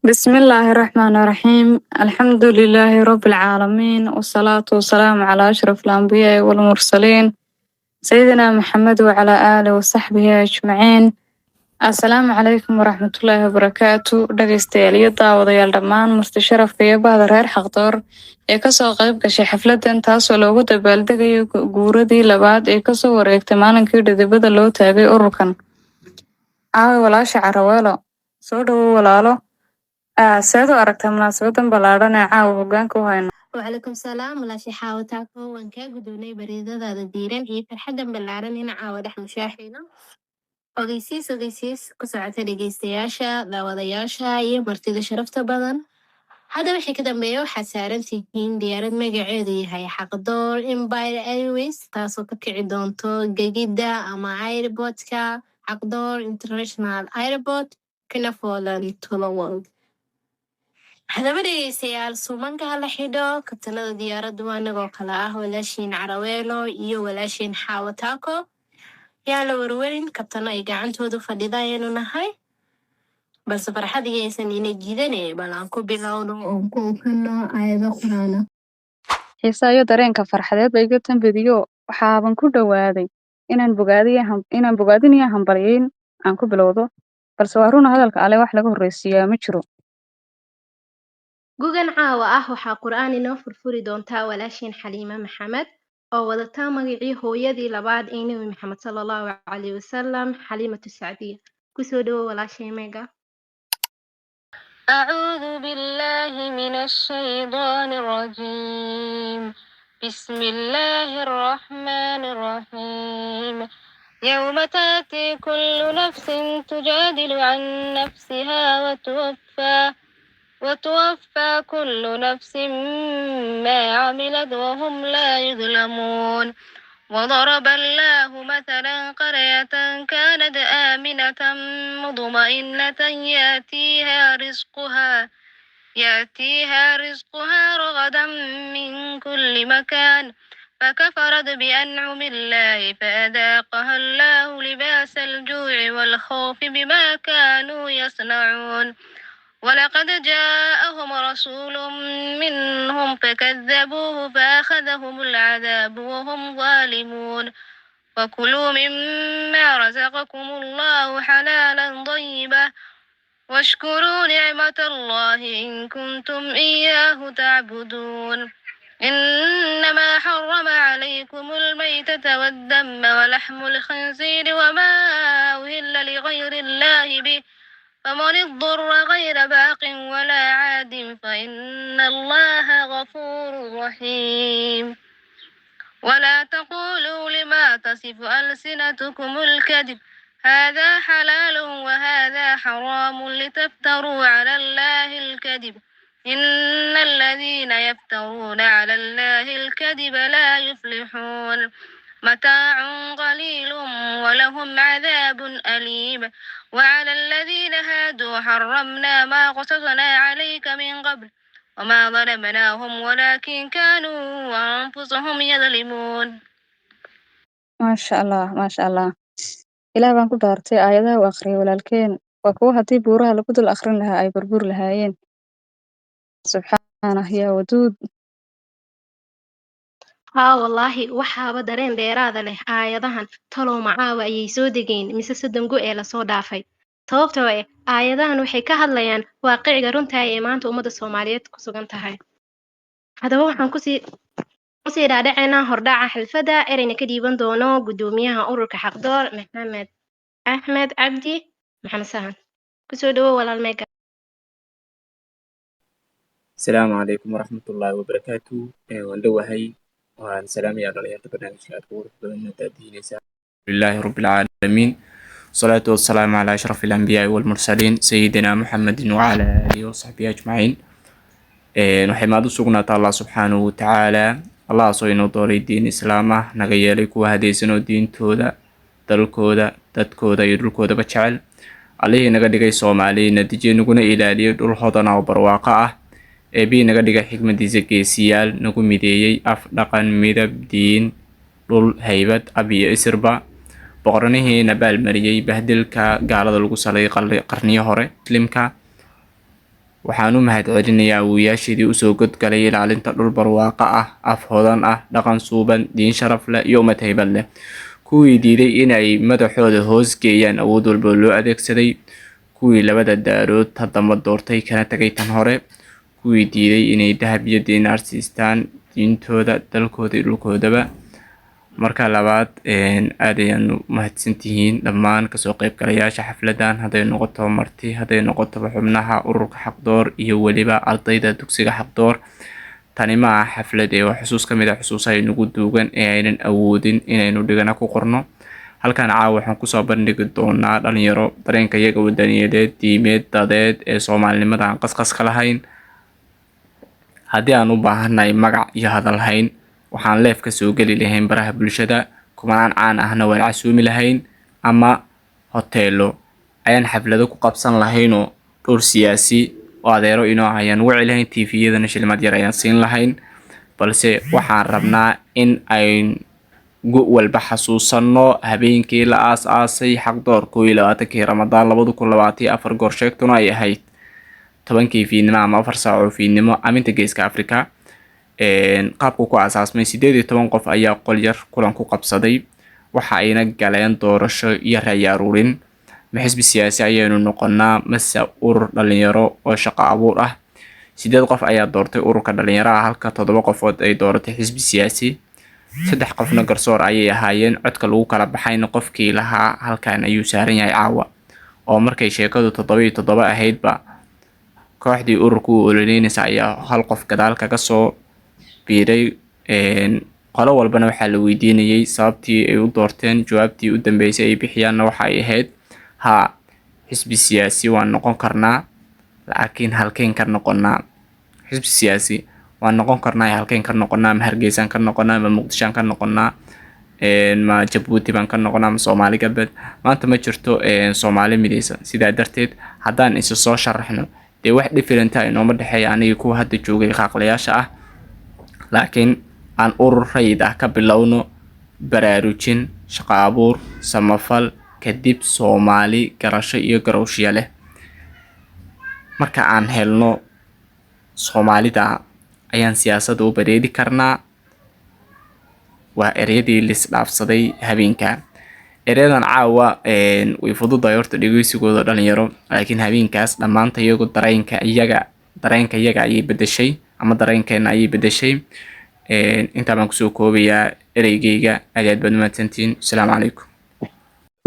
بسم الله الرحمن الرحيم، الحمد لله رب العالمين، والصلاة والسلام على أشرف الأنبياء والمرسلين، سيدنا محمد وعلى آله وصحبه أجمعين. Asalaamu calaykum waraxmatullaahi wabarakaatu. Dhegeystayaal iyo daawadayaal dhammaan, marti sharafka iyo bahda reer Xaqdoor ee kasoo qayb gashay xafladan, taasoo loogu dabaaldegayo guuradii labaad ee kasoo wareegtay maalinkii dhidibada loo taagay ururkan. Caawi walaasha Caraweelo, soo dhawow walaalo. Seed u aragtaa munaasabadan ballaadhan ee caawa hogaanka u hayno? Wacalaykum salaam, walaashay Xaawo Taako. Waan kaa gudoonay bariidadaada diiran iyo farxaddan ballaaran in caawa dhex mushaaxayno. Ogeysiis, ogeysiis ku socota dhegeystayaasha, daawadayaasha iyo martida sharafta badan. Hadda wixii ka dambeeya waxaad saaran tihiin diyaarad magaceedu yahay Xaqdoor Empire Airways, taasoo ka kici doonto gegida ama airportka Xaqdoor International Airport, kana foolan to the world. Haddaba dhegeystayaal, suumanka hala xidho. Kabtanada diyaaraddu waa anagoo kale ah walaashiin Caraweelo iyo walaashiin Xaawo Taako. Yaa la warwarin, kabtano ay gacantoodu fadhida ayaynu nahay, balse farxad iyaysan ina jiidane, bal aan ku bilowno oon ku okano aayado Qur-aana. Xiisaha iyo dareenka farxadeed ba iga tanbadiyo. Waxaaban ku dhowaaday inaan bogaadin iyo hambalyeyn aan ku bilowdo, balse waa runa, hadalka Ale wax laga horreysiiyaa ma jiro. Gugan caawa ah waxaa Qur'aan inoo furfuri doontaa walaashiin Xaliime Maxamed, oo wadata magacii hooyadii labaad ee Nebi Maxamed sala Allahu calayhi wasalam, Xaliimatu Sacdiya. Kusoo dhawo walaashay meega. أعوذ بالله من الشيطان الرجيم. بسم الله الرحمن الرحيم. يوم تأتي كل نفس تجادل عن نفسها وتوفى كل نفس ما عملت وهم لا يظلمون. وضرب الله مثلا قرية كانت آمنة مطمئنة يأتيها رزقها رغدا من كل مكان، فكفرت بأنعم الله فأذاقها الله لباس الجوع والخوف بما كانوا يصنعون. ولقد جاءهم رسول منهم فكذبوه فأخذهم العذاب وهم ظالمون. وكلوا مما رزقكم الله حلالا طيبا واشكروا نعمة الله إن كنتم إياه تعبدون. إنما حرم عليكم الميتة والدم ولحم الخنزير وما أهل لغير الله به، فمن اضطر غير باق ولا عاد فإن الله غفور رحيم. ولا تقولوا لما تصف ألسنتكم الكذب هذا حلال وهذا حرام لتفتروا على الله الكذب، إن الذين يفترون على الله الكذب لا يفلحون. متاع قليل ولهم عذاب أليم. وعلى الذين هادوا حرمنا ما قصصنا عليك من قبل وما ظلمناهم ولكن كانوا أنفسهم يظلمون. Maasha Allah, maasha Allah. Ilaah baan ku dhaartay, aayadaha uu akhriyay walaalkeen waa kuwo haddii buuraha lagu dul akhrin lahaa ay burburi lahaayeen. Subxaanah yaa waduud. Haa wallaahi, waxaaba dareen dheeraada leh aayadahan. Talow macaawa ayay soo degeen mise 30 gu ee lasoo dhaafay? Sababtoo eh aayadahan waxay ka hadlayaan waaqiciga runta ee maanta ummadda Soomaaliyeed ku sugan tahay. Haddaba waxaan kusii dhaadhacaynaa hordhaca xalfadda, ereyna ka dhiiban doono guddoomiyaha ururka Xaqdoor, Maxamed Axmed Cabdi Maxamed Sahan. Kusoo dhawo walaal meega. Asalaamu calaykum waraxmatullaahi wabarakaatu. Waan dhowahay, waan salaamayaa dhalinyarta barnaamijka aad ku qurux badan daadiinaysaa. Lilaahi rabbil caalamiin, wasalaatu wasalaamu calaa ashraf alambiyaai walmursaliin, sayidina Muxamedin wacala aalihi wasaxbihi ajmaciin. Waxay maad u sugnaataa Allah subxaanahu watacaala, Allahaasoo inoo dooray diin islaam ah, naga yeelay kuwa hadaysan oo diintooda, dalkooda, dadkooda iyo dhulkoodaba jecel. Allihii naga dhigay Soomaali, natiijo naguna ilaaliyay dhul hodana oo barwaaqo ah, eebbihii naga dhigay xikmadiisa geesiyaal, nagu mideeyey af, dhaqan, midab, diin, dhul, haybad, ab iyo isirba, boqornihiina baalmariyey bahdilka gaalada lagu salay qarniyo hore muslimka. Waxaan u mahadcelinayaa awowayaashaydii usoo godgalay ilaalinta dhul barwaaqo ah, af hodan ah, dhaqan suuban, diin sharaf leh iyo ummad haybad leh. Kuwii diiday in ay madaxooda hoos geeyaan awood walba loo adeegsaday, kuwii labada daarood haddaba doortay kana tagay tan hore, kuwii diiday inay dahab iyo diinaar siistaan diintooda, dalkooda iyo dhulkoodaba. Marka labaad, aad ayaan u mahadsantihiin dhammaan kasoo qaybgalayaasha xafladan, hadday noqoto marti, hadday noqotoba xubnaha ururka Xaqdoor iyo weliba ardayda dugsiga Xaqdoor. Tani ma aha xaflad ee waa xusuus ka mid ah xusuusaha inagu duugan ee aynan awoodin inaynu dhigana ku qorno. Halkan caawa waxaan kusoo bandhigi doonaa dhalinyaro dareenka iyaga wadaniyadeed, diimeed, dadeed ee Soomaalinimada aan qasqas ka lahayn. Haddii aan u baahannahay magac iyo hadal hayn, waxaan leef ka soo geli lahayn baraha bulshada, kumanaan caan ahna waan casuumi lahayn, ama hoteelo ayaan xaflado ku qabsan lahaynoo dhowr siyaasi oo adeero inoo ah ayaan wici lahayn, TV-yadana shilimaad yar ayaan siin lahayn. Balse waxaan rabnaa in ayn gu walba xasuusanno habeenkii la aas-aasay Xaqdoor, 21-kii Ramadaan 2024, goor sheegtuna ay ahayd 10-kii fiidnimo ama 4 saac oo fiidnimo aminta Geeska Africa. Qaabku ku aasaasmay, 18 qof ayaa qol yar kulan ku qabsaday, waxa ayna galeen doorasho iyo ra'yi aruurin: ma xisbi siyaasi ayaynu noqonaa mase urur dhalinyaro oo shaqo abuur ah? 8 qof ayaa doortay ururka dhalinyaraha, halka 7 qofood ay dooratay xisbi siyaasi. 3 qofna garsoor ayay ahaayeen. Codka lagu kala baxayna qofkii lahaa halkan ayuu saaran yahay caawa. Oo markay sheekadu 7 iyo 7 ahaydba, kooxdii ururka u ololeynaysa ayaa hal qof gadaal kaga soo biiray. Qolo walbana waxaa la weydiinayay sababtii ay u doorteen. Jawaabtii u dambeysay ay bixiyaanna waxa ay ahayd: haa, xisbi siyaasi waan noqon karnaa, laakiin halkeen ka noqonaa? Xisbi siyaasi waan noqon karnaa, halkeen ka noqonaa? Ma Hargeysaan ka noqonaa, ma Muqdishoan ka noqonaa, ma Jabuuti baan ka noqonaa, ma Soomaali Galbeed? Maanta ma jirto Soomaali midaysan. Sidaa darteed haddaan isa soo sharaxno, dee wax different ah inooma dhexeeya anigii kuwa hadda joogay qaaqlayaasha ah. Laakiin aan urur rayid ah ka bilowno baraarujin, shaqo abuur, samafal, kadib Soomaali garasho iyo garowshiya leh marka aan helno, Soomaalida ayaan siyaasadda u bareeri karnaa. Waa ereyadii lis dhaafsaday habeenka. Ereyadan caawa way fududahay horta dhegeysigooda, dhalinyaro, laakiin habeenkaas dhammaanta iyagu dareenka iyaga ayay bedeshay ama dareenkeena ayay bedeshay. Intaa baan kusoo koobayaa ereygeyga. Aad iyo aad baad umahadsantihiin. Asalaamu calaykum.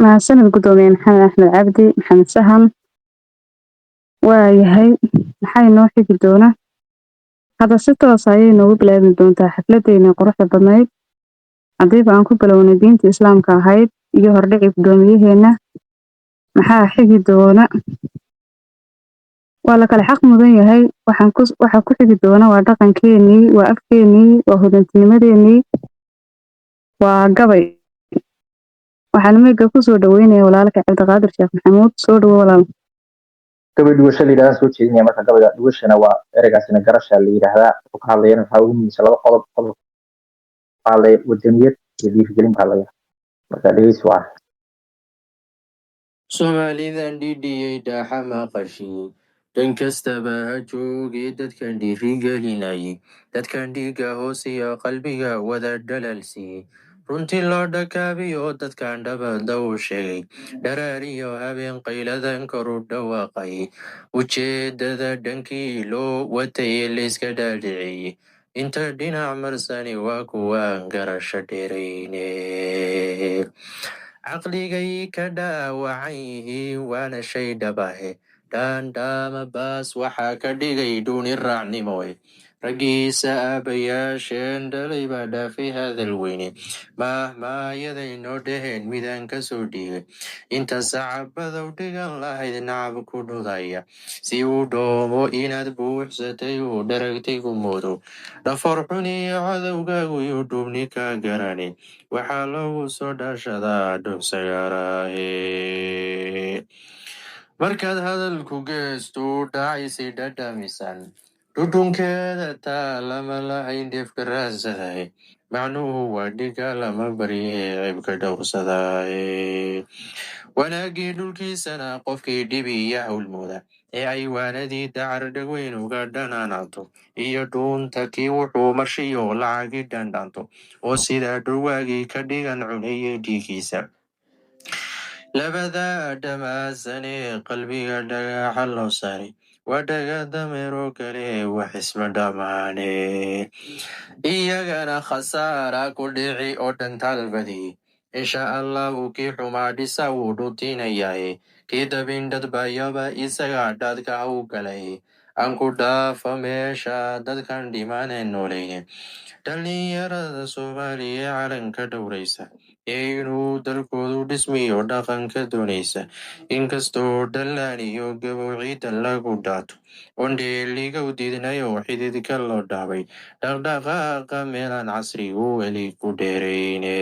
Mahadsanid, Gudoomiye Maxamed Axmed Cabdi Maxamed Sahan. Waayahay, maxay noo xigi doona hadda? Si toos ayay noogu bilaabi doontaa xafladeena quruxda badnayd. Haddiiba aan ku bilownay diinta Islaamka ahayd iyo hordhici guddoomiyaheena, maxaa xigi doona? Waa la kala xaq mudan yahay. Waxaa ku xigi doona waa dhaqankeenii, waa afkeenii, waa hodantinimadeenii, waa gabay. Waxaan mic-ga kusoo dhaweynaya walaalka Cabdiqaadir Sheekh Maxamuud. Soo dhawo, walaal. Gabay dhugasho la yidhahdaa soo jeedinaya. Marka gabayga dhugashana waa ereygaasina garasha la yidhaahdaa. Wuxuu ka hadlayana waxaa ugu muhiimsan laba qodob. Qodob ka hadlaya wadaniyad iyo dhiirigelin ka hadlaya. Marka dhegeysi waa. Soomaalidan dhidhiyey dhaaxa maqashii, dhan kastaba ha joogee, dadkan dhiirigelinayay, dadkan dhiigga hoosiya qalbiga wada dhalalsiiyey, runtii loo dhakaabiyo, dadkan dhabada u sheegay, dharaar iyo habeen qayladan koru dhawaaqay, ujeedada dhankii loo watay layska dhaadhiciyey, inta dhinac marsani waa kuwaan garasho dheerayne, caqligay ka dhaawacan yihiin, waana shay dhabahe. Dhaandhaama baas waxaa ka dhigay dhuuni raacnimoe, raggiisa aabayaasheen dhalay baa dhaafay hadal weyne, maahmaayaday noo dhaheen midaan kasoo dhiigay, inta sacabadow dhigan lahayd nacab ku dhudaya, si uu dhoomo inaad buuxsatay uu dharagtay ku moodo, dhafoor xun iyo cadowgaagu yuu dhubni ka garani, waxaa loogu soo dhashadaa dhugsagaaraahe. Markaad hadalku geestu dhacay si dhadhamisan, dhudhunkeeda taa lama lahayn dhefka raadsaday, macnuhu waa dhiga lama barye ceebka dhowrsadaaye, wanaaggii dhulkiisana qofkii dhibiya hawlmooda. Ee ay waanadii dacar dhegweyn uga dhanaanaato, iyo dhuunta kii wuxuu marshiyo lacagi dhandhaanto, oo sida dhurwaagii ka dhigan cunayay dhiiggiisa. Labada dhamaasanee qalbiga dhagaxa loo saaray waa dhaga dameeroo kale, wax isma dhammaane. Iyagana khasaara ku dhici oo dhantaal badiyey. Insha Allahu kii xumaa dhisa wuu dhutinayaaye, kii dabin dadbayaba isagaa dhaadka ha u galay. Aan ku dhaafo meesha dadkan dhimaneen nooleyne. Dhallinyarada Soomaaliya calanka dhowraysa ee inuu dalkoodu dhismiyo dhaqanka doonaysa, inkastoo dhallaan iyo gabow ciidda lagu dhaato, oon dheeliga u diidnay oo xididka loo dhaabay, dhaqdhaqaaqa meelaan casrigu weli ku dheerayne,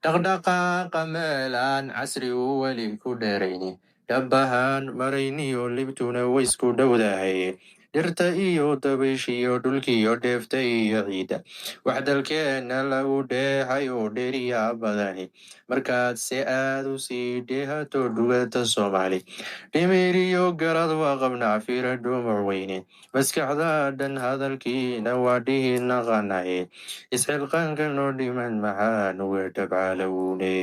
dhaqdhaqaaqa meelaan casrigu weli ku dheerayne, dhabahaan marayniyo libtuna waysku dhowdahay. Dhirta iyo dabayshiyo dhulkiyo dheefta iyo ciidda wax dalkeenna lagu dheexay oo dheriyaa badani. Markaad se aad u sii dheehato dhugata Soomaali, dhimiriyo garad waa qabnaa, fiira dhumuc weyne, maskaxda dhan hadalkiina waa dhihi naqanaye. Isxilqaanka noo dhiman maxaa nuga dhabcalowne?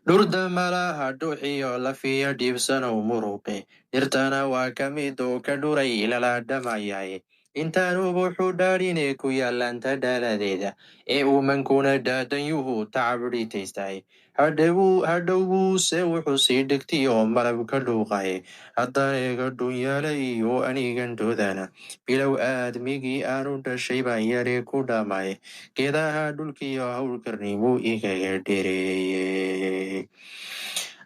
Dhurda malaha dhuuxiyo lafiya dhiibsanow muruqe, dhirtana waa ka mid oo ka dhuray lala dhamayaye. Intaan ubuxu dhaadhine ku yaalaanta dhaladeeda ee uumankuna dhaadanyuhu tacab dhitaystahay, hadhowbuuse wuxuu sii dhigtiyo malab ka dhuuqaye. Haddaan eega dhunyaale iyo anigan doodana, bilow aadmigii aanu dhashay baan yare ku dhamaye. Geedaha dhulkiyo howlkarnimuu igaga dhereeye.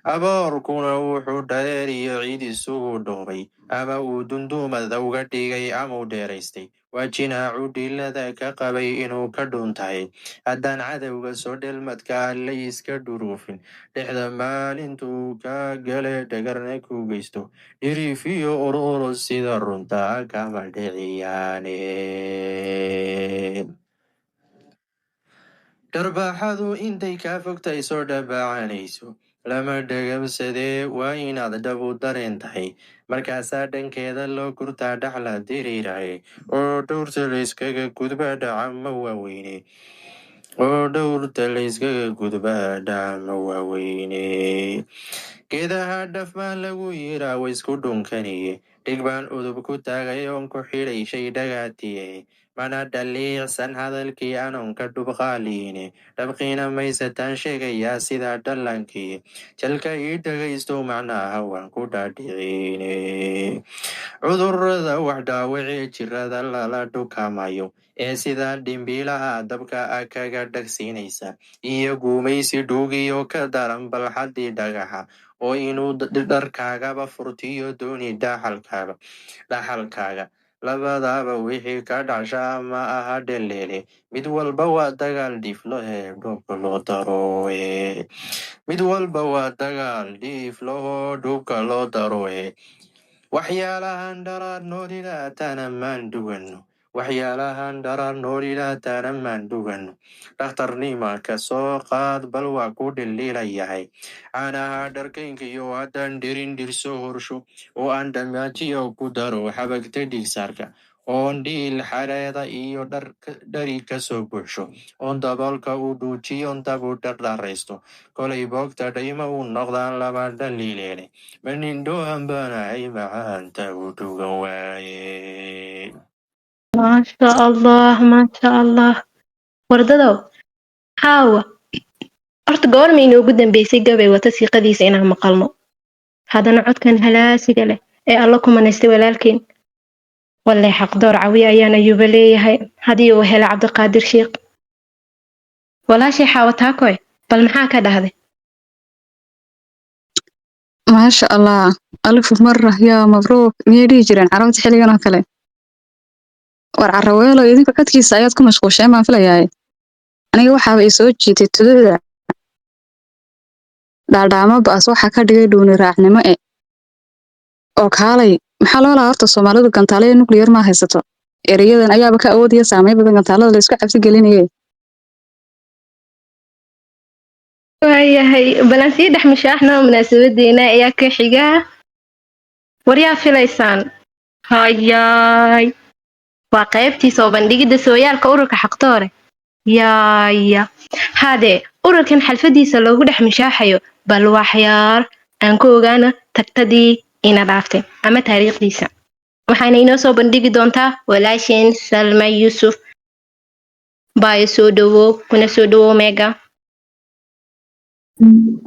Aboorkuna wuxuu dhareer iyo ciid isugu dhoobay, ama uu dunduumada uga dhigay, ama uu dheeraystay, waa jinaacu dhilada ka qabay inuu ka dhuntahay. Haddaan cadowga soo dhelmadka la iska dhuruufin, dhexda maalintuu ka gale dhagarna ku geysto, dhiriif iyo ororo sida runta kama dhiciyaane. Dharbaaxadu intay kaa fogtahay soo dharbaacanayso lama dhagamsadee, waa inaad dhab u dareen tahay. Markaasaa dhankeeda loo gurtaa, dhaxla diriiraye, oo dhowrta layskaga gudbaa dhacama waaweyne, oo dhowrta layskaga gudbaa dhacama waaweyne. Geedaha dhafmaan lagu yiraa way isku dhunkaniye. Dhig baan udub ku taagay oon ku xidhay shay dhagaatiye, mana dhaliicsan hadalkii anoon ka dhubqaaliine. Dhabqiina maysataan sheegayaa sidaa dhallankii jalka ii dhagaysto, macnaha waan ku dhaadhiciine. Cudurrada wax dhaawacee jirada lala dhukamayo ee sida dhimbiilaha dabka ah kaga dhagsiinaysa, iyo guumaysi dhuugiyo ka daran balxadii dhagaxa, oo inuu dharkaagaba furtiyo dooni dhaxalkaaga, labadaba wixii ka dhasha ma aha dheleele. Mid walba waa dagaal dhiiflo ee dhuubka loo daroe, mid walba waa dagaal dhiiflahoo dhuubka loo daroe. Waxyaalahan dharaar noolilaatana maan dhugano, waxyaalahan dharaar noolilaatana maan dhugano. Dhakhtarnima ka soo qaad, bal waa ku dhiliilayahay. Caanaha dharkaynka iyo haddaan dhirin dhirso horsho, oo aan dhamaajiyo ku daro xabagta dhigsaarka, oon dhiil xareeda iyo dhari ka soo buuxsho, oon daboolka u dhuujiyon dabu dhardharaysto, kolay boogta dhayma u noqdaan laba dhaliileele. Manindhohan baanahay macaanta u dhugan waaye. Maasha Allah, maasha Allah. Wardadow, caawa horta goorma inoogu dambeysay gabay wata siiqadiisa inaan maqalno, haddana codkan halaasiga leh ee Alla ku manaystay walaalkeen? Walle xaqdoor cawiye ayaan ayuuba leeyahay haddii uu helo Cabdiqaadir Shiikh. Walaashay Xaawo Taakoy, bal maxaa ka dhahday? Maasha Allah, alfu mara yaa mabruuk miyay dhihi jireen Carabta xilligan oo kale? War Caraweelo, idinku codkiisa ayaad ku mashquusheen baan filayaay. Aniga waxaaba i soo jiitay tuducda dhaadhaamo ba'as waxaa ka dhigay dhuuni raacnimo e oo kaalay. Maxaa loo lahaa horta Soomaalidu gantaalo nuclear ma haysato? Ereyadan ayaaba ka awoodaya saameyn badan gantaalada la isku cabsi gelinaye. Waayahay, balan sii dhex mushaaxno munaasabadeena ayaa ka xiga. Waryaa filaysaan? Hayaay, waa qaybtii soo bandhigidda sooyaalka ururka Xaqtoore. Yaaya, haadee ururkan xalfadiisa loogu dhex mushaaxayo, bal waxyaar aan ku ogaano tagtadii ina dhaaftay ama taariikhdiisa. Waxaana inoo soo bandhigi doontaa walaasheen Salma Yuusuf. Baayo, soo dhawow, kuna soo dhawow meega.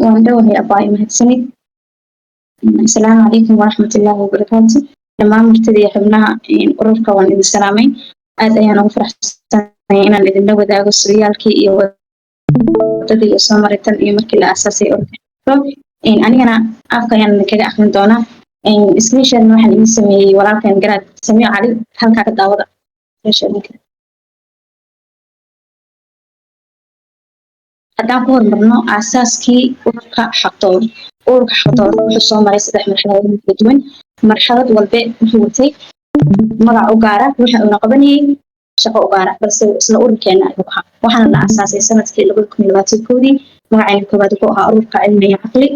Waan dhowahay abaayo, mahadsanid. Asalaamu calaykum waraxmatullaahi wabarakaatu. Dhammaan martida iyo xubnaha ururka waan idin salaamay. Aad ayaan ugu faraxsanahay inaan idinla wadaago sooyaalkii iyo wadadii uu soo maray tan iyo markii la aasaasay ururka. Anigana afka ayaan idinkaga aqrin doonaa. Screenshotna waxaan idin sameeyey walaalkan Garaad Samiyo Cali, halkaa ka daawada. Haddaan ku hormarno aasaaskii ururka Xaqdoor, ururka Xaqdoor wuxuu soo maray saddex marxaladood kala duwan. Marxalad walbe wuxuu watay magac u gaara, waxa uuna qabanayay shaqo u gaara, balse isla ururkeena ayuu ahaa. Waxaana la aasaasay sanadkii 2021-dii. Magaceena koowaad wuxuu ahaa Ururka Cilmi iyo Caqli.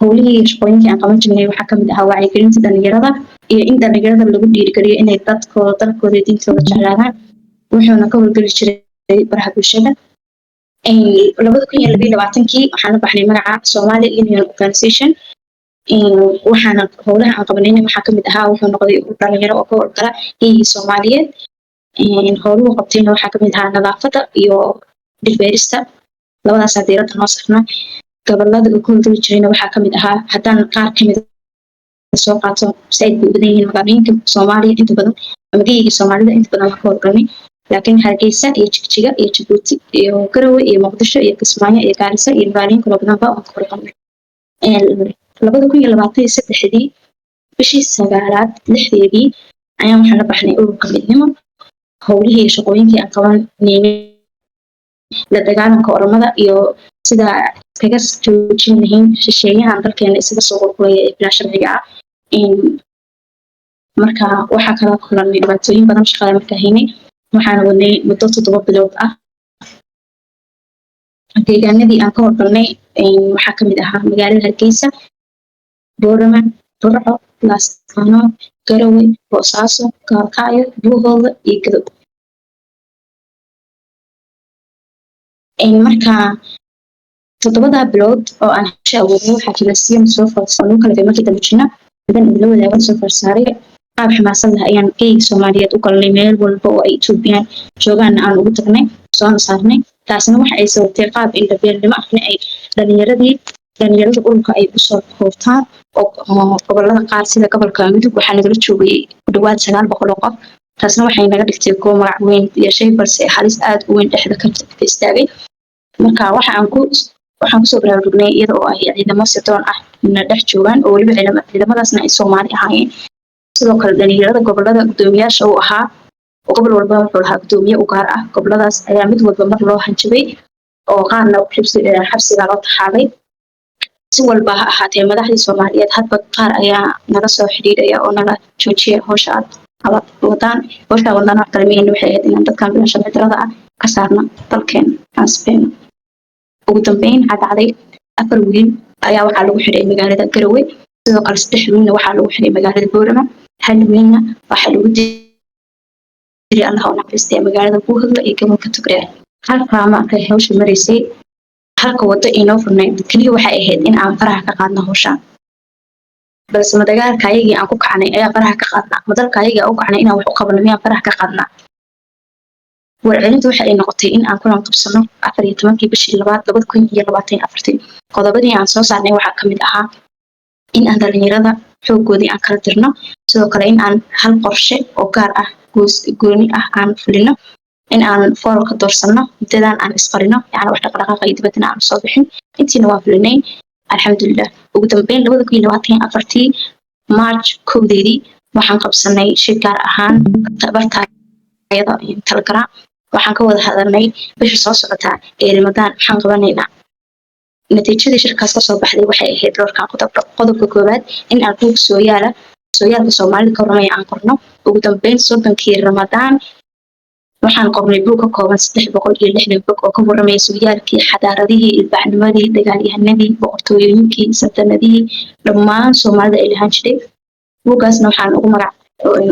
Howlihii iyo shaqooyinkii aan qaban jirnay waxaa kamid ahaa wacyigelinta dhalinyarada iyo in dhalinyarada lagu dhiirigeliyo inay dadkooda, dalkooda iyo diintooda jeclaadaan. Wuxuuna ka howlgeli jiray baraha bulshada. 2022-kii waxaan la baxnay magaca Somali Union Organization. Waxaana howlaha aan qabanayna waxaa kamid ahaa, wuxuu noqday urur dhalinyaro oo ka howlgala geygii Soomaaliyeed. Howluhu qabtayna waxaa kamid ahaa nadaafadda iyo dhirbeerista, labadaasaa diiradda noo saarnaa. Gobolada uu ka howlgeli jirayna waxaa kamid ahaa, haddaan qaar kamid soo qaato, saaid bay u badan yihiin, magaalooyinka Soomaaliya inta badan ama geyiga Soomaalida inta badan waan ka howlgalnay, laakiin Hargeysa iyo Jigjiga iyo Jabuuti iyo Garowe iyo Muqdisho iyo Kismaayo iyo Gaarisa iyo magaalooyin kaloo badanba waan ka howlgalnay. 2023-dii bishii sagaalaad 6-deedii ayaan waxaan la baxnay ururka Midnimo. Howlihii iyo shaqooyinkii aan qabanaynay, la dagaalanka Oromada iyo sida iskaga joojin lahayn shisheeyahan dalkeena isaga soo qulqulaya ee bilaa sharciga ah. Marka waxaa kala kulanay dhibaatooyin badan shaqada markaa haynay. Waxaana wadnay muddo 7 bilood ah. Deegaanadii aan ka howlgalnay waxaa kamid ahaa magaalada Hargeysa, Boorama, Burco, Laascaanood, Garowe, Boosaaso, Gaalkacyo, Buuhoodle iyo Gadow. Marka 7-daa bilood oo aan hesha awoodnay, waxaa jira siyan soo food lagu kala markii dambe jina hadan idinla wadaagan soo farsaaray. Qaab xamaasad leh ayaan geyga Soomaaliyeed u galnay, meel walba oo ay Etoobiyaan joogaanna aan ugu tagnay, soona saarnay. Taasina waxa ay sababtay qaab indhabeelnimo ahna ay dhalinyarada ururka ay usoo koobtaan oo gobolada qaar sida gobolka Mudug waxaa nagala joogay ku dhawaad 900 oo qof. Taasna waxay naga dhigtay kuwo magac weyn yeeshay, balse halis aad u weyn dhexda ka istaagay. Marka waxa aan ku waxaan kusoo baraarugnay iyada oo ay ciidamo sirdoon ah na dhex joogaan, oo weliba ciidamadaasna ay Soomaali ahaayeen. Sidoo kale dhalinyarada gobolada guddoomiyaasha uu ahaa, oo gobol walba wuxuu lahaa guddoomiye u gaar ah, goboladaas ayaa mid walba mar loo hanjabay oo qaarna xabsiga loo taxaabay. Si walba ha ahaatee, madaxdii Soomaaliyeed hadba qaar ayaa nala soo xidhiidhaya oo nala joojiya howsha aad wadaan. Howsha wadaan wax kale miyayna, waxay ahayd inaan dadkan bila sharci darrada ah ka saarno dalkeena, aan sifeyno. Ugu dambeyn waxaa dhacday afar wiil ayaa waxaa lagu xidhay magaalada Garowe. Sidoo kale saddex wiilna waxaa lagu xidhay magaalada Boorama. Hal wiilna waxaa lagu dilay, Allah u naxariistay, magaalada Buuhoodle iyo gobolka Togdheer. Halkaa markay hawsha maraysay, halka waddo inoo furnayd keliya waxay ahayd in aan faraha ka qaadno hawshaan. Balse ma dagaalka ayagii aan ku kacnay ayaa faraha ka qaadnaa? Ma dalka ayagii aan u kacnay inaan wax u qabano miyaan faraha ka qaadnaa? Warcelintu waxa ay noqotay in aan kulan qabsano 14-kii bishii labaad 2024-tii. Qodobadii aan soo saarnay waxaa kamid ahaa in aan dhalinyarada xooggoodii aan kala dirno, sidoo kale in aan hal qorshe oo gaar ah, gooni ah aan fulino, in aan foolka doorsano, muddadan aan isqarino, yacni wax dhaqdhaqaaqa iyo dibaddana aan soo bixin. Intiina waan fulinay, alxamdulilah. Ugu dambeyn 2024-tii March 1-deedii waxaan qabsanay shir gaar ahaan bartaayada Telegram. Waxaan ka wada hadalnay bisha soo socotaa ee Ramadaan maxaan qabanaynaa. Natiijadii shirkaas kasoo baxday waxay ahayd dhowrkan qodob. Qodobka koowaad, in aan buug sooyaalka Soomaalida ka warramaya aan qorno. Ugu dambeyn 30-kii Ramadaan Waxaan qornay buug ka kooban 360 bog oo ka warramaya sooyaalkii, xadaaradihii, ilbaxnimadii, dagaalyahanadii, boqortooyooyinkii, saltanadihii dhammaan Soomaalida ay lahaan jiray. Buuggaasna waxaan ugu magac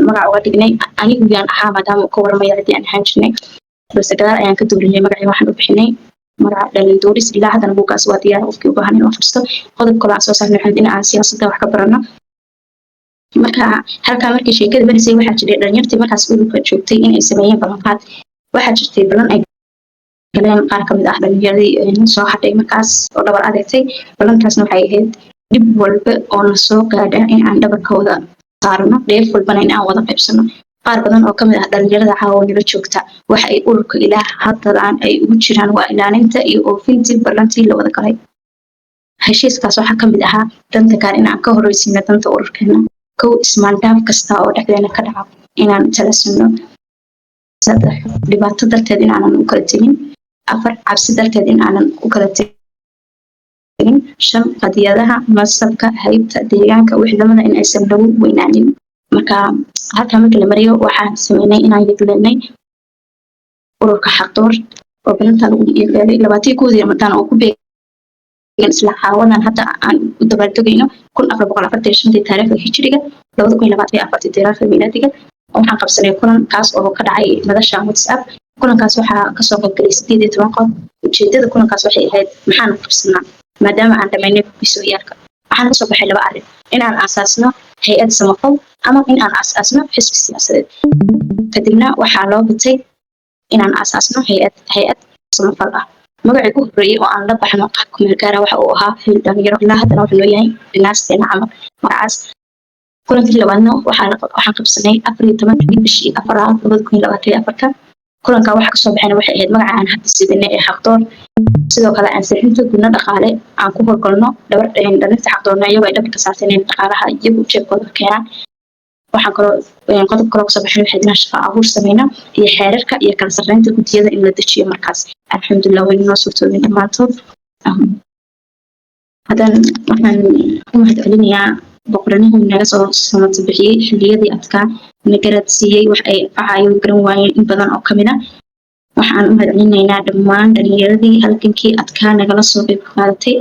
magac uga dhignay "Anigu Yaan Ahaa", maadaama uu ka warramaya ciddii aan ahaan jirnay. Balse gadaal ayaan ka doorinay magacii, waxaan u bixinay magaca "Dhalin Dooris". Ilaa haddana buuggaas waa diyaar qofkii u baahan inuu akhristo. Qodob kaloo aan soo saarnay waxayd in aan siyaasadda wax ka barano. Marka halkaa markii sheekada marisay, waxaa jiray dhalinyartii markaas ururka joogtay in ay sameeyeen ballanqaad. Waxaa jirtay ballan ay galeen qaar kamid ah dhalinyaradii soo hadhay markaas oo dhabar adeegtay. Ballantaasna waxay ahayd dhib walba oo na soo gaadha in aan dhabarka wada saarno, dheef walbana in aan wada qaybsano. Qaar badan oo kamid ah dhalinyarada caawa nala joogta waxa ay ururka ilaa haddadaan ay ugu jiraan waa ilaalinta iyo oofintii ballantii la wada galay. Heshiiskaas waxaa kamid ahaa danta gaar in aan ka horreysiino danta ururkeena. Kow, ismaandhaaf kasta oo dhexdeena ka dhaca inaan talasano. Saddex, dhibaato darteed in aanan u kala tegin. Afar, cabsi darteed in aanan u kala tegin. Shan, qadiyadaha, masabka, haybta, deegaanka, wixdamada in aysan lagu weynaanin. Marka halkaa marka la mariyo, waxaan sameynay inaan yegleelnay ururka Xaqdoor oo balanta lagu yegleelay 21-dii Ramadaan oo ku beegan isla caawadan hadda aan u dabaaldegayno, 1445-tii taariikhda hijriga, 2024-tii taariikhda miilaadiga. Waxaan qabsanay kulan kaas oo ka dhacay madasha WhatsApp. Kulankaas waxaa kasoo qaybgalay 18 qof. Ujeedada kulankaas waxay ahayd maxaan qabsanaa maadaama aan dhamaynay bugisooyaalka. Waxaan kasoo baxay laba arrin: inaan aasaasno hay-ad samafal ama in aan aasaasno xisbi siyaasadeed. Kadibna waxaa loo batay inaan aasaasno hay-ad samafal ah. Magacii ugu horreeyay oo aan la baxno qaab kumeel gaara waxa uu ahaa Hiil Dhalinyaro. Ilaa haddana wuxuu noo yahay dinaasteena camal magacaas. Kulankii labaadna waxaan qabsanay 14-kii bishii afaraad 2024-ka. Kulanka waxa kasoo baxayna waxay ahayd magaca aan hadda sidanay ee Xaqdoor. Sidoo kale ansixinta gudno dhaqaale aan ku howlgalno dhalinta Xaqdoorna, iyagoo ay dhabarka saarteen in dhaqaalaha iyagu jeebkooda ka keenaan. Waxaan kaloo qodob kaloo kasoo baxay waxay inaan shaqo abuur sameyno iyo xeerarka iyo kala sarreynta guddiyada in la dejiyo. Markaas alxamdulilah wayna noo suurtoobeen dhammaantood. Haddana waxaan u mahad celinayaa boqoranihii naga soo samata bixiyey xilliyadii adkaa, na garad siiyey wax ay facayo garan waayeen in badan oo kamid ah. Waxaan u mahad celinaynaa dhammaan dhalinyaradii halgankii adkaa nagala soo qayb qaadatay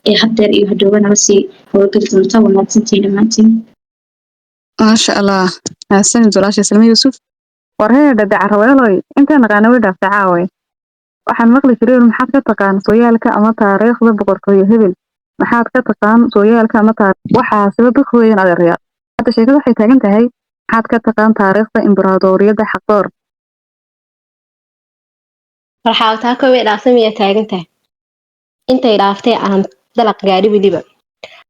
ee haddeer iyo hadhowba nala sii howlgeli doonta. Waa mahadsantihiin dhammaantiin. Maasha Allah, mahadsanid walaasha Salme Yuusuf. War hee dhade caraweeloy, intaa naqaana way dhaaftay caawe. Waxaan maqli jiray: maxaad ka taqaan sooyaalka ama taariikhda boqortooyo hebel? Maxaad ka taqaan sooyaalka ama taariikh? Waxaasiba bik weyn, adeeryaal. Hadda sheekada waxay taagan tahay: maxaad ka taqaan taariikhda imbaraadoriyadda Xaqdoor? Farxaawtaako way dhaafsan miyaa taagan tahay? Intay dhaaftay aan dalaq gaadhi weliba.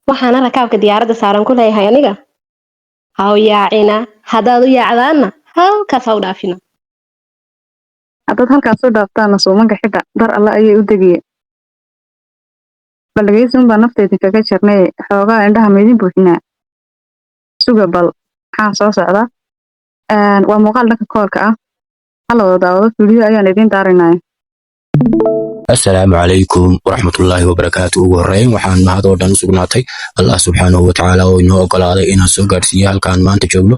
Waxaana rakaabka diyaaradda saaran ku leeyahay aniga: ha u yaacina. Haddaad u yaacdaanna, halkaas ha u dhaafina. Haddaad halkaas u dhaaftaana, suumanka xidha, dar alle ayay u degiyeen. Bal dhegeysi unbaa naftayda kaga jirnay. Xoogaa indhaha maydin buuxinaa? Suga bal maxaa soo socda. Waa muuqaal dhanka koolka ah, hala wada daawado. Fiidiyo ayaan idiin daarinaya. Asalaamu calaykum waraxmatullaahi wabarakaatu. Ugu horreyn, waxaan mahad oo dhan u sugnaatay Allah subxaanahu watacaala oo inoo ogolaaday inaan soo gaadhsiiyo halkaan maanta joogno.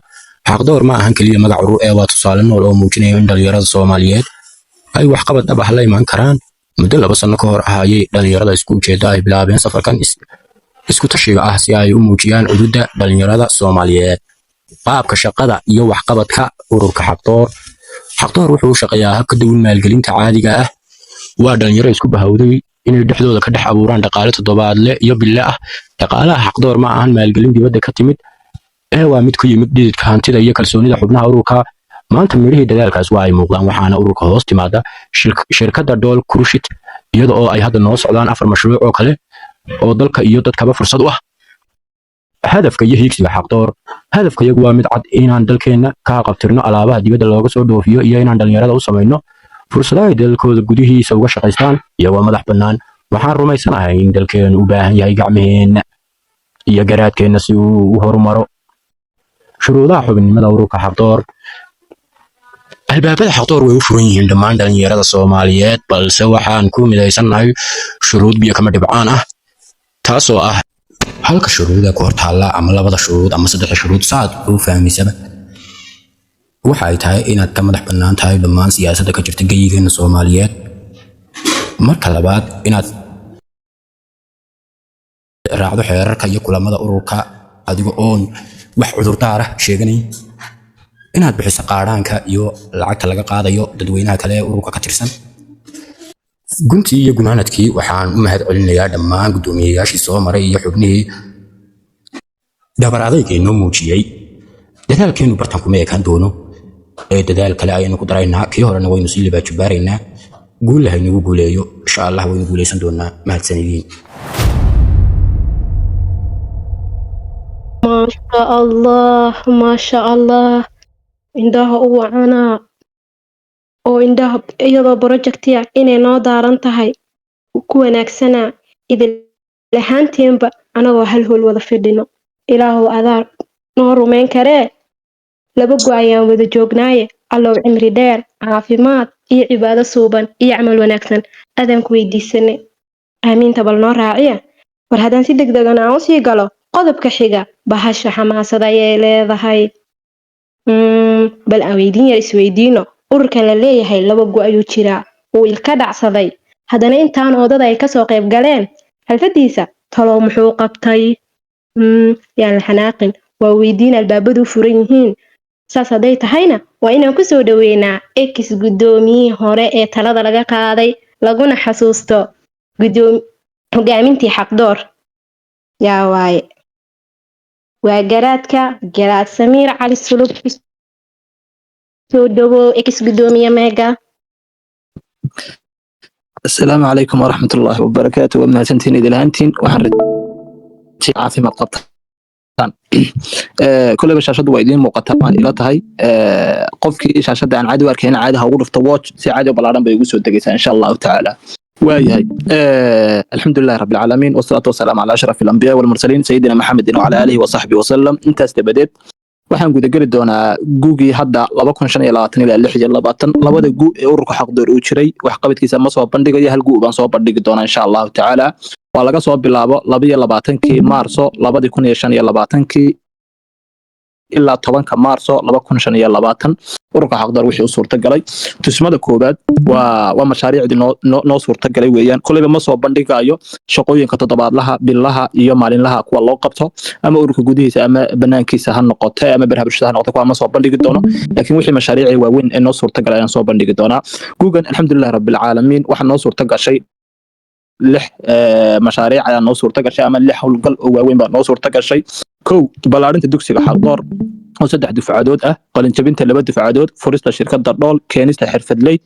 Xaqdoor ma ahan keliya magac urur ee waa tusaale nool oo muujinaya in dhalinyarada Soomaaliyeed ay waxqabad dhab ah la iman karaan. Muddo 2 sano ka hor ah ayay dhalinyarada isku ujeedda ay bilaabeen safarkan isku tashiga ah si ay u muujiyaan cududda dhalinyarada Soomaaliyeed. Qaabka shaqada iyo waxqabadka ururka Xaqdoor. Xaqdoor wuxuu u shaqeeyaa habka duwan maalgelinta caadiga ah. Waa dhalinyaro isku bahawday inay dhexdooda ka dhex abuuraan dhaqaale toddobaadle iyo bille ah. Dhaqaalaha Xaqdoor ma ahan maalgelin dibadda ka timid ee waa mid ku yimid dhididka, hantida iyo kalsoonida xubnaha ururka. Maanta midhihii dadaalkaas waa ay muuqdaan, waxaana ururka hoos timaada shirkadda Dhool Kurushit, iyada oo ay hadda noo socdaan afar mashruuc oo kale oo dalka iyo dadkaba fursad u ah. Hadafka iyo hiigsiga Xaqdoor. Hadafkayagu waa mid cad: inaan dalkeenna ka qabtirno alaabaha dibadda looga soo dhoofiyo iyo inaan dhalinyarada u samayno fursado ay dalkooda gudihiisa uga shaqaystaan iyagoo madax bannaan. Waxaan rumaysanahay in dalkeenu u baahan yahay gacmaheenna iyo garaadkeenna si uu u horumaro. Shuruudaha xubinnimada ururka Xaqdoor. Albaabada Xaqdoor way u furan yihiin dhammaan dhalinyarada Soomaaliyeed, balse waxaan ku midaysannahay shuruud biyo kama dhibcaan ah, taasoo ah halka shuruuda ku hor taalla ama labada shuruud ama saddexda shuruud saad u fahmaysaba. Waxa ay tahay inaad ka madax bannaan tahay dhammaan siyaasadda ka jirta geyigeena Soomaaliyeed. Marka labaad, inaad raacdo xeerarka iyo kulamada ururka adiga oon wax cudurdaar ah sheeganayn. Inaad bixiso qaadhaanka iyo lacagta laga qaadayo dadweynaha kale ee ururka ka tirsan. Guntii iyo gunaanadkii, waxaan u mahad celinayaa dhammaan guddoomiyeyaashii soo maray iyo xubnihii dhabar adayga inoo muujiyey. Dadaalkeenu bartan kuma ekaan doono ee dadaal kale ayaynu ku daraynaa, kii horena waynu sii libaajubaaraynaa. Guul ha inagu guuleeyo. Insha Allah waynu guuleysan doonaa. Mahadsanidin. Maasha Allah, maasha Allah, indhaha u wacanaa oo indhaha iyadoo projectiya inay noo daaran tahay ku wanaagsanaa idil ahaanteenba anagoo hal hool wada fidhino. Ilaahow adaa noo rumayn karee, laba go ayaan wada joognaaye. Allow cimri dheer, caafimaad iyo cibaado suuban iyo camal wanaagsan adaan ku weydiisanay. Aamiinta bal noo raaciya. War haddaan si degdegan aan usii galo qodobka xiga, bahasha xamaasad ayay leedahay. Bal aan weydiin yar isweydiino: ururkan la leeyahay laba go ayuu jiraa, uu ilka dhacsaday, haddana intaan oodada ay kasoo qayb galeen xalfadiisa, talow muxuu qabtay? Yaan la xanaaqin, waa weydiin albaabadu u furan yihiin. Saas hadday tahayna, waa inaan kusoo dhaweynaa ex guddoomiyihii hore ee talada laga qaaday, laguna xasuusto hogaamintii Xaqdoor. Yaa waaye? Waa garaadka, Garaad Samiir Cali Sulub. Soo dhawow, ex guddoomiye meega. Asalaamu calaykum waraxmatullaahi wabarakaatu. Waa mahadsantihiin idil ahaantiin. Waxaan rajay caafimaad qabtaan. Koleyba shaashaddu waa idiin muuqataa waan ila tahay. Qofkii shaashadda aan caadi u arkayn, caadi ha ugu dhufto watch, si caadi oo ballaaran bay ugu soo degaysaa insha Allahu tacaala. Waayahay, alxamdulilahi rabbi alcaalamiin, wasalaatu wasalaamu calaa ashraf alambiyaa walmursaliin, sayidina Maxamedin wacala aalihi wasaxbihi wasalam. Intaas dabadeed, waxaan gudageli doonaa gugii hadda 2025 ilaa 26, labada gu ee ururka Xaqdoor uu jiray. Waxqabadkiisa ma soo bandhigayo, hal gu baan soo bandhigi doonaa insha Allahu tacaala. Waa laga soo bilaabo 22-kii Maarso 2025-kii ilaa 10-ka Maarso 2025, ururka Xaqdoor wixii u suurtagalay. Tusmada koowaad waa mashaariicdii noo suurtagalay weeyaan. Koleyba ma soo bandhigayo shaqooyinka toddobaadlaha, billaha iyo maalinlaha kuwa loo qabto, ama ururka gudihiisa ama banaankiisa ha noqote ama baraha bulshada ha noqote, kuwa ma soo bandhigi doono, laakiin wixii mashaariicii waaweyn ee noo suurtagalay ayaan soo bandhigi doonaa. Gugan, alxamdulilahi rabbilcaalamiin, waxaa noo suurtagashay lix mashaariic ayaa noo suurta gashay, ama lix howlgal oo waaweyn baa noo suurta gashay. Kow, ballaarinta dugsiga Xaqdoor oo saddex dufcadood ah, qalinjabinta laba dufcadood, furista shirkadda Dhool, keenista xirfadley,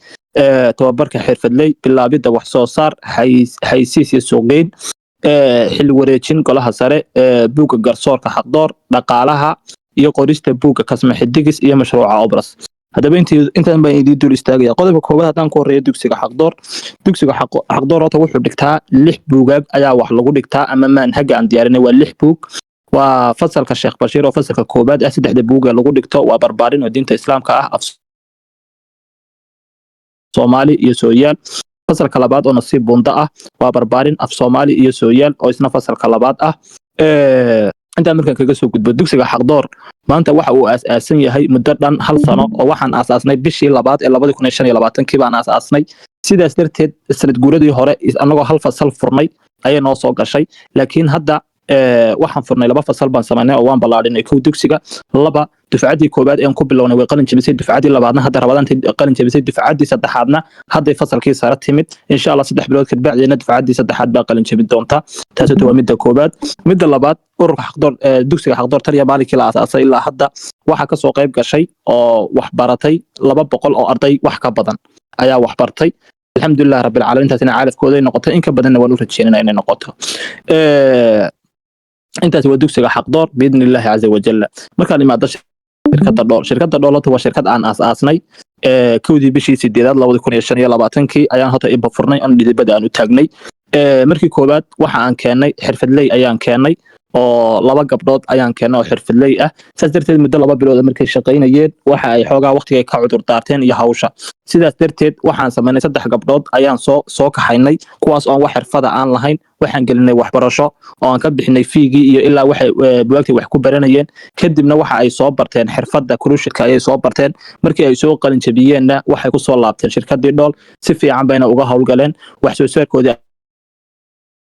tababarka xirfadley, bilaabidda wax soo saar, xaysiis iyo suuqgeyn, xil wareejin golaha sare, buugga garsoorka Xaqdoor, dhaqaalaha iyo qorista buugga kasma xidigis iyo mashruuca Obras. Haddaba intaan baan idiin dul istaagaya. Qodobka koowaad haddaan ku horreeyo, dugsiga Xaqdoor. Dugsiga Xaqdoor horta wuxuu dhigtaa lix buugaag ayaa wax lagu dhigtaa, ama manhaga aan diyaarinay waa lix buug. Waa fasalka Sheekh Bashiir oo fasalka koowaad ah. Saddexda buug ee lagu dhigto waa barbaarin oo diinta Islaamka ah, af Soomaali iyo sooyaal. Fasalka labaad oo Nasiib Bunda ah waa barbaarin, af Soomaali iyo sooyaal, oo isna fasalka labaad ah. Intaan markaan kaga soo gudbo, dugsiga Xaqdoor maanta waxa uu aas-aasan yahay muddo dhan hal sano, oo waxaan aasaasnay bishii labaad ee 2025-kii baan aasaasnay. Sidaas darteed, sanad guuradii hore annagoo hal fasal furnay ayay noo soo gashay, laakiin hadda waxaan furnay laba fasal baan samaynay oo waan ballaadhinay. Kow, dugsiga laba, dufcaddii koowaad een ku bilownay way qalin jebisay, dufcaddii labaadna hadda rabadaantay qalin jebisay, dufcaddii saddexaadna hadday fasalkii sare timid. Insha Allah 3 bilood kadbacdeena dufcaddii saddexaad baa qalin jebin doonta. Taas waa midda koowaad. Midda labaad, ururka Xaqdoor, dugsiga Xaqdoor taliya maalinkii la aasaasay ilaa hadda waxaa kasoo qayb gashay oo wax baratay 200 oo arday wax ka badan ayaa wax bartay. Alxamdulilah rabbilcaalamiin, intaasina caalafkooday noqotay, in ka badanna waan u rajeynana inay noqoto. Intaas waa dugsiga Xaqdoor biidni illaahi caza wajalla. Markaan imaado shirkadda Dhool, shirkadda Dhool horta waa shirkad aan aas-aasnay 1-dii bishii sideedaad 2025-kii ayaan horta iba furnay oon dhidibada aan u taagnay. Markii koowaad waxa aan keennay xirfadley ayaan keennay. Oo 2 gabdhood ayaan keennay oo xirfadley ah. Saas darteed muddo 2 bilood markay shaqaynayeen, waxa ay xoogaa waqtigay ka cudur daarteen iyo hawsha. Sidaas darteed waxaan samaynay, 3 gabdhood ayaan soo kaxaynay, kuwaas oon wax xirfada aan lahayn. Waxaan gelinay waxbarasho oo aan ka bixinay fee-gii iyo ilaa waxay buwaagtay wax ku baranayeen. Kadibna waxa ay soo barteen xirfadda crochet-ka ayay soo barteen. Markii ay soo qalin jabiyeenna, waxay ku soo laabteen shirkadii Dhool. Si fiican bayna uga howlgaleen, wax soo saarkoodii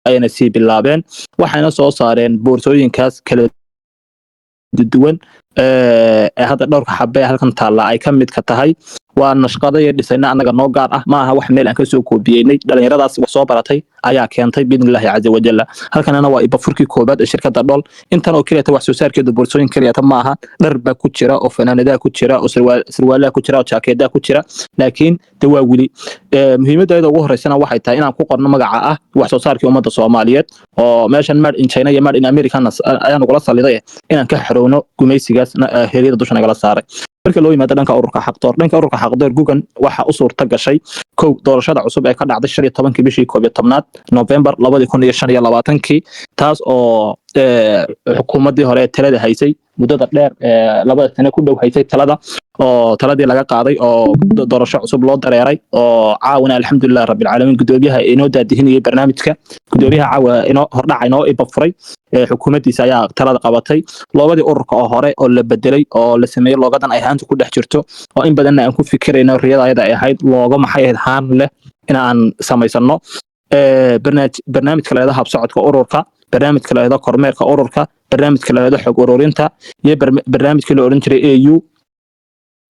ayayna sii bilaabeen. Waxayna soo saareen boorsooyinkaas kala duwan ee hadda dhowrka xabe ee halkan taalla ay ka midka tahay. Waa nashqado iyo dhisayna annaga noo gaar ah, ma aha wax meel aan kasoo koobiyeynay. Dhalinyaradaas wax soo baratay ayaa keentay, biidnillaahi caza wajalla. Halkanana waa ibafurkii koobaad ee shirkadda Dhool. Intan oo keliyata wax soo saarkeedu boorsooyin keliyata ma aha. Dhar baa ku jira oo fanaanadaha ku jira oo sarwaalaha ku jira oo jaakeedaha ku jira, laakiin de waa weli muhiimadda ugu horeysana waxay tahay inaan ku qorno magaca ah wax soo saarkii ummadda Soomaaliyeed, oo meeshan made in China iyo made in America ayaa nagula saliday, inaan ka xorowno gumaysigaas heryada dusha nagala saaray. Marka loo yimaado dhanka ururka Xaqdoor, dhanka ururka Xaqdoor gugan waxa u suurta gashay kow, doorashada cusub ee ka dhacday 15-kii bishii 11aad, November 2025-kii, taas oo xukuumaddii hore ee talada haysay muddada dheer ee 2da sano ku dhow haysay talada, oo taladii laga qaaday oo doorasho cusub loo dareeray. Oo caawina, alxamdulilah rabbilcaalamiin, gudoomiyaha inoo daadihinayay barnaamijka, gudoomiyaha caawa inoo hordhaca inoo ibafuray, xukuumaddiisa ayaa talada qabatay. Logo-gadii ururka oo hore oo la bedelay oo la sameeyey, logo-gadan ay haanta ku dhex jirto oo in badanna aan ku fikirayno, riyada ayada ay ahayd logo maxay ahayd haan leh in aan samaysano, barnaamijka la yidhahdo habsocodka ururka, barnaamijka la yidhahdo kormeerka ururka, barnaamijka la yidhahdo xog ururinta iyo barnaamijkii la odhan jiray AU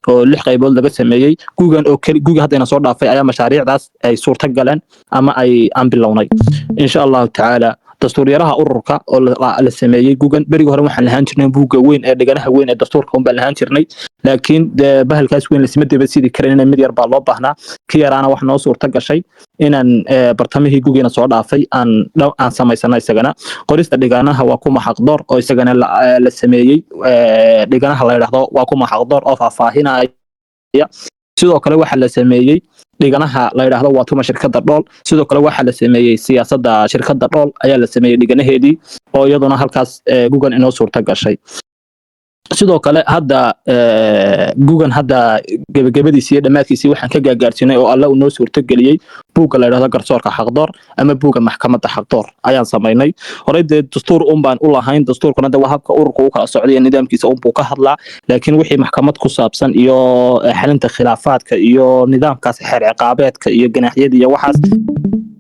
oo lix qaybood laga sameeyey. Gugan oo keli guga haddayna soo dhaafay ayaa mashaariicdaas ay suurta galeen ama ay aan bilownay, insha Allahu tacaala. Dastuuryaraha ururka oo la sameeyey gugan. Berigi hore waxaan lahaan jirnay buugga weyn ee dhiganaha weyn ee dastuurka un baan lahaan jirnay, laakiin dee bahalkaas weyn lasima daba sidi karin, mid yar baa loo baahnaa. Ki yaraana wax noo suurta gashay inaan bartamihii gugiina soo dhaafay aan samaysano isagana. Qorista dhiganaha waa kuma Xaqdoor oo isagana la sameeyey, dhiganaha la yidhaahdo waa kuma Xaqdoor oo faahfaahinaya. Sidoo kale waxaa la sameeyey dhiganaha la yidhaahdo waa tuma shirkadda Dhool. Sidoo kale waxaa la sameeyey siyaasadda shirkadda Dhool ayaa la sameeyey dhiganaheedii, oo iyaduna halkaas gugan inoo suurta gashay. Sidoo kale hadda gugan hadda gebagabadiisii iyo dhammaadkiisii waxaan ka gaagaarsiinay oo Alla uu noo suurtageliyey buugga la yidhahdo garsoorka Xaqdoor ama buugga maxkamadda Xaqdoor ayaan samaynay. Horey dee dastuur un baan u lahayn, dastuurkuna de waa habka ururka u kala socday iyo nidaamkiisa unbuu ka hadlaa, laakiin wixii maxkamad ku saabsan iyo xalinta khilaafaadka iyo nidaamkaas xeer ciqaabeedka iyo ganaaxyada iyo waxaas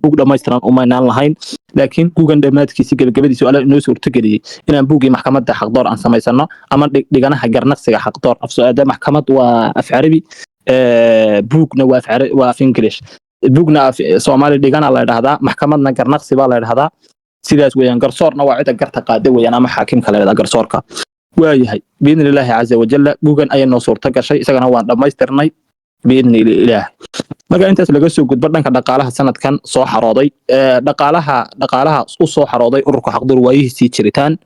buug dhammaystiran umaynaan lahayn. Laakiin gugan dhammaadkiisi, gebagabadiisi, Alla inoo suurtageliyey inaan buuggii maxkamadda Xaqdoor aan samaysano ama dhiganaha garnaqsiga Xaqdoor. Afsuaada maxkamad waa af Carabi, buugna waa af waa af English, buugna af Soomaali dhigana la yidhahdaa, maxkamadna garnaqsi baa la yidhahdaa. Sidaas weeyaan. Garsoorna waa cidda garta qaada weeyaan ama xaakimka la yidhahdaa garsoorka. Waayahay, biidni illaahi caza wajalla gugan ayay noo suurta gashay, isagana waan dhammaystirnay biidni ilaah. Marka intaas laga soo gudbo, dhanka dhaqaalaha sanadkan soo xarooday, dhaqaalaha u soo xarooday ururka Xaqdoor waayihiisii jiritaan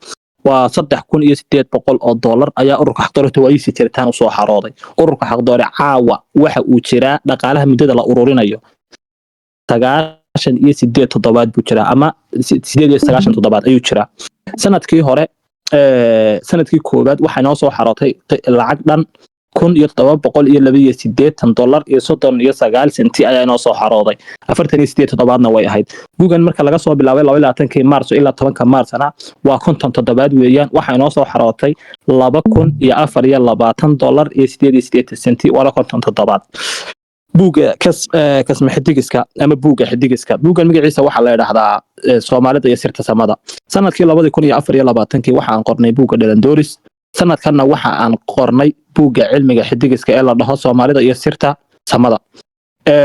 waa $3,800 ayaa ururka Xaqdoor horta waayihiisii jiritaan usoo xarooday. Ururka Xaqdoore caawa waxa uu jiraa, dhaqaalaha muddada la ururinayo, 98 toddobaad buu jiraa ama 98 toddobaad ayuu jiraa. Sanadkii hore, sanadkii koowaad, waxaa inoo soo xarootay lacag dhan $1,782.39 ayaa inoo soo xarooday. 48 toddobaadna way ahayd. Gugan marka laga soo bilaabay 22-kii Maarso ilaa 10-ka Maarsana waa 50 toddobaad weeyaan. Waxaa inoo soo xarootay $2,024.88, waana 50 toddobaad. Buugga kasma xidigiska ama buugga xidigiska, buuggan magaciisa waxaa la yidhaahdaa Soomaalida iyo Sirta Samada. Sanadkii 2024-kii waxa aan qornay buugga Dhalandooris. Sanadkanna waxa aan qornay buugga cilmiga xidigiska ee la dhaho Soomaalida iyo Sirta Samada.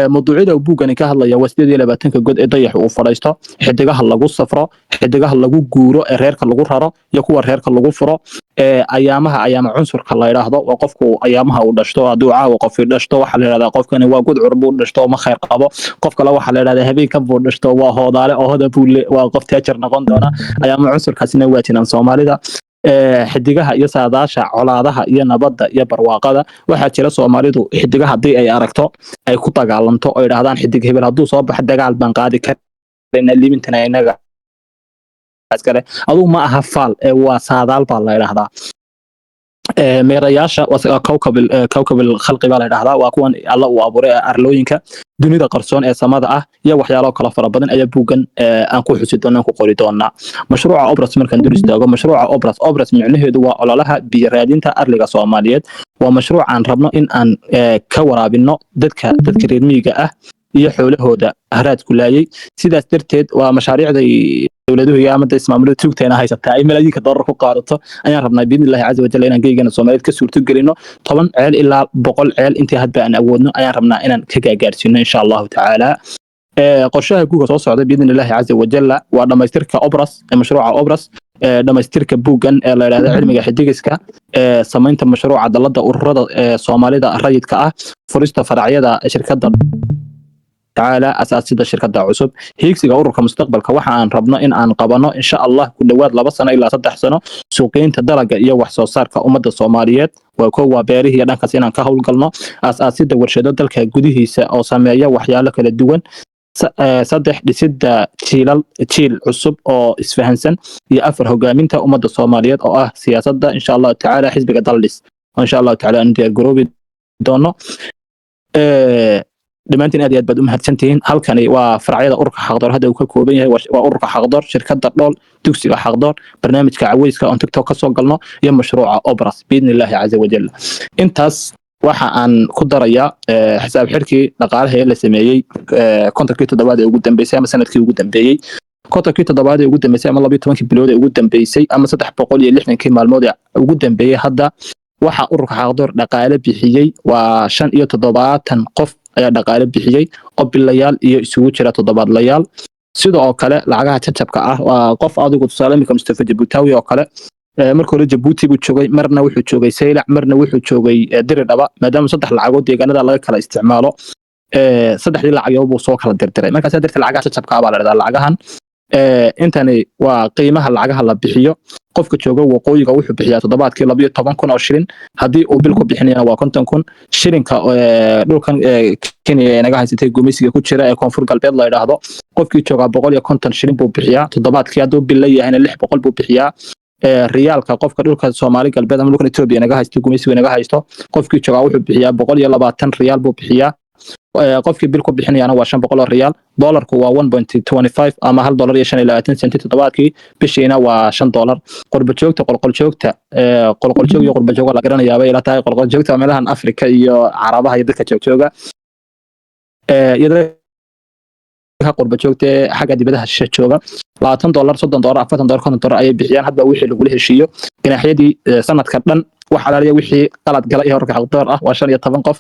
Mawduucyada uu buuggani ka hadlaya waa 28-ka god ee dayaxu uu fadhiisto, xidigaha lagu safro, xidigaha lagu guuro ee reerka lagu raro iyo kuwa reerka lagu furo, ayaamaha, ayaama cunsurka la yidhaahdo, waa qofku ayaamaha uu dhashto. Hadduu caawa qofi dhashto, waxaa la yidhahdaa qofkani waa gudcur buu dhashto oo ma khayr qabo. Qof kale waxaa la yidhahdaa habeenkan buu dhashto, waa hoodaale oo hoda buu waa qof taajir noqon doona. Ayaama cunsurkaasina waa jiraan Soomaalida. Xidigaha iyo saadaasha colaadaha iyo nabadda iyo barwaaqada. Waxaa jira Soomaalidu xidigaha haddii ay aragto ay ku dagaalanto oo idhahdaan xidig hebel hadduu soo baxo dagaal baan qaadi karana, libintana inaga. Iskale adugu ma aha faal ee waa saadaal baa la idhaahdaa. Meerayaasha waa kawkabil khalqi baa la idhahdaa, waa kuwan Alla uu abuuray ee arlooyinka dunida qarsoon ee samada ah iyo waxyaalo kala fara badan ayaa buuggan aan ku xusi doona, aan ku qori doonaa. Mashruuca Obras markaan dul istaago, mashruuca Obras, Obras micnaheedu waa ololaha biyo raadinta arliga Soomaaliyeed. Waa mashruuc aan rabno in aan ka waraabino dadka reer miyiga ah iyo xoolahooda haraadku laayay. Sidaas darteed waa mashaariicday dowladuhu iyo ama ismaamulada tuugteena haysataa ay malaayiinka doolar ku qaadato ayaan rabnaa, biidni Illahi caza wajal, inaan geygana Soomaaliyeed ka suurto gelino. 10 ceel ilaa 100 ceel intii hadba aan awoodno ayaan rabnaa inaan ka gaagaarsiino, insha Allahu tacaala. Qorshaha guuga soo socda, biidni Illahi caza wajalla, waa dhammaystirka Obras, mashruuca Obras, dhammaystirka buuggan ee la yidhahdo cilmiga xidigiska, samaynta mashruuca dalada ururada Soomaalida rayidka ah, furista faracyada shirkadda tacaala, asaasida shirkadda cusub, hiigsiga ururka mustaqbalka. Waxa aan rabno in aan qabano, insha Allah, ku dhowaad 2 sano ilaa 3 sano, suuqgeynta dalaga iyo wax soo saarka ummadda Soomaaliyeed. Waa kow, waa beerihii iyo dhankaas inaan ka howlgalno. Aas-aasida warshado dalka gudihiisa oo sameeya waxyaalo kala duwan. Saddex, dhisidda jiilal, jiil cusub oo isfahansan. Iyo afar, hogaaminta ummadda Soomaaliyeed oo ah siyaasadda, insha Allahu tacaala, xisbiga Daldhis oo insha Allahu tacaala aan diyaar garoobi doono. Dhammaantiin aad iyo aad baad u mahadsantihiin. Halkani waa faracyada ururka Xaqdoor hadda uu ka kooban yahay. Waa ururka Xaqdoor, shirkadda Dhool, dugsiga Xaqdoor, barnaamijka caweyska oon TikTok ka soo galno iyo mashruuca Obras, biidni Illaahi caza wajal. Intaas waxa aan ku darayaa xisaab xidhkii dhaqaalaha ee la sameeyey 50kii toddobaad ee ugu dambeysay ama sanadkii ugu dambeeyey, 50kii toddobaad ee ugu dambeysay ama 12kii bilood ee ugu dambeysay ama 360kii maalmood ee ugu dambeeyey. Hadda waxa ururka Xaqdoor dhaqaale bixiyey waa 75 qof ayaa dhaqaale bixiyey oo bilayaal iyo isugu jira toddobaadlayaal. Sidoo kale lacagaha jajabka ah waa qof adigu tusaale imika Mustafa Jabuutawi oo kale, marka hore Jabuuti buu joogay, marna wuxuu joogay Saylac, marna wuxuu joogay Diridhaba. Maadaama saddex lacagood deegaanada laga kala isticmaalo, saddexdii lacagood buu soo kala dirdiray. Markaa sidaa darteed lacagaha jajabka ah baa la dhahdaa lacagahan. Intani waa qiimaha lacagaha la bixiyo. Qofka jooga waqooyiga wuxuu bixiyaa toddobaadkii 12,000 oo shilin, haddii uu bil ku bixinayana waa 50,000 shilinka. Dhulkan Kenya ee naga haysatay gumaysiga ku jira ee Koonfur Galbeed la yidhaahdo, qofkii joogaa 150 shilin buu bixiyaa toddobaadkii, hadduu bil la yahayna 600 buu bixiyaa. Riyaalka qofka dhulka Soomaali Galbeed ama dhulkan Etoobiya naga haysto, gumaysiga naga haysto, qofkii joogaa wuxuu bixiyaa 120 riyaal buu bixiyaa. Qofkii bil ku bixinayana waa 500 oo riyaal. Doolarku waa 1.25 ama $1 iyo 25 senti toddobaadkii, bishiina waa $5. Qurba joogta, qolqol joogta, qolqol joog iyo qurba jooga la garanayaabay ila tahay. Qolqol joogta waa meelahan Afrika iyo Carabaha iyo dadka joogjooga, iyo dadka qurba joogta ee xagga dibadaha shishe jooga, $20, $30, $40, $50 ayay bixiyaan, hadba wixii lagula heshiiyo. Ganaaxyadii sanadka dhan, wax alaaliya wixii qalad gala iyo horka Xaqdoor ah waa 15 qof.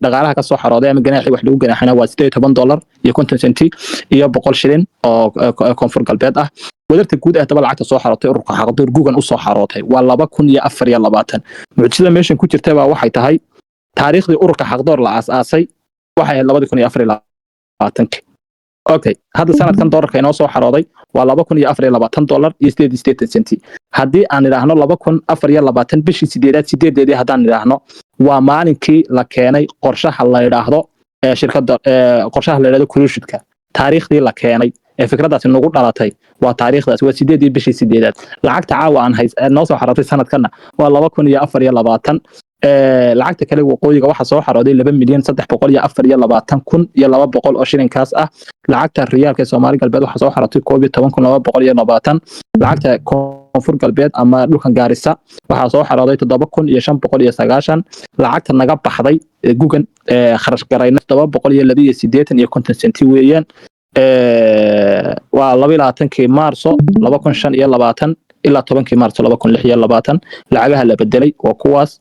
Dhaqaalaha ka soo xarooday ama ganaaxii wax lagu ganaaxana waa $18 iyo 50 senti iyo 100 shilin oo Koonfur Galbeed ah. Wadarta guud ee daba lacagta soo xarootay ururka Xaqdoor gugan u soo xarootay waa 2024. Mucjisada meeshan ku jirta baa waxay tahay taariikhdii ururka Xaqdoor la aas-aasay waxay ahayd 2024-kii. Okay, hadda sanadkan doolarka inoo soo xarooday waa $2024 iyo 88 senti. Haddii aan idhaahno 2024 bishii sideedaad sideedeedii haddaan idhaahno, waa maalinkii la keenay qorshaha la yidhaahdo ee shirkadda, qorshaha la yidhahdo crushidka. Taariikhdii la keenay ee fikraddaasi nagu dhalatay waa taariikhdaas, waa sideedii bishii sideedaad. Lacagta caawa aan hays noo soo xarootay sanadkanna waa 2024. Lacagta kale waqooyiga waxaa soo xarooday 2,324,200 oo shilinkaas ah. Lacagta riyaalka ee Soomaali Galbeed waxaa soo xarootay 11,220. Lacagta Koonfur Galbeed ama dhulkan Gaarisa waxaa soo xarooday 7590. Lacagta naga baxday ee gugan kharash garayna 782 iyo 50 senti weeyaan. Waa 22-kii Maarso 2025 ilaa 10-kii Maarso 2026. Lacagaha la bedelay waa kuwaas.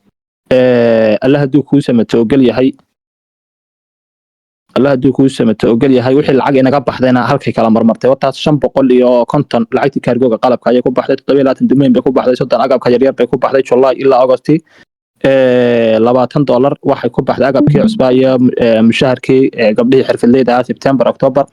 Alla hadduu kuu samato ogol yahay, Alla hadduu kuu samato ogol yahay, wixii lacag inaga baxdayna halkay kala marmartay wataas. 550 lacagtii kaargooga qalabka ayay ku baxday, 27 dumeyn bay ku baxday, 30 agabka yaryar bay ku baxday Julaay ilaa Agosti, $20 waxay ku baxday agabkii cusbaa iyo mushaharkii gabdhihii xirfadleyda ahaa September, October,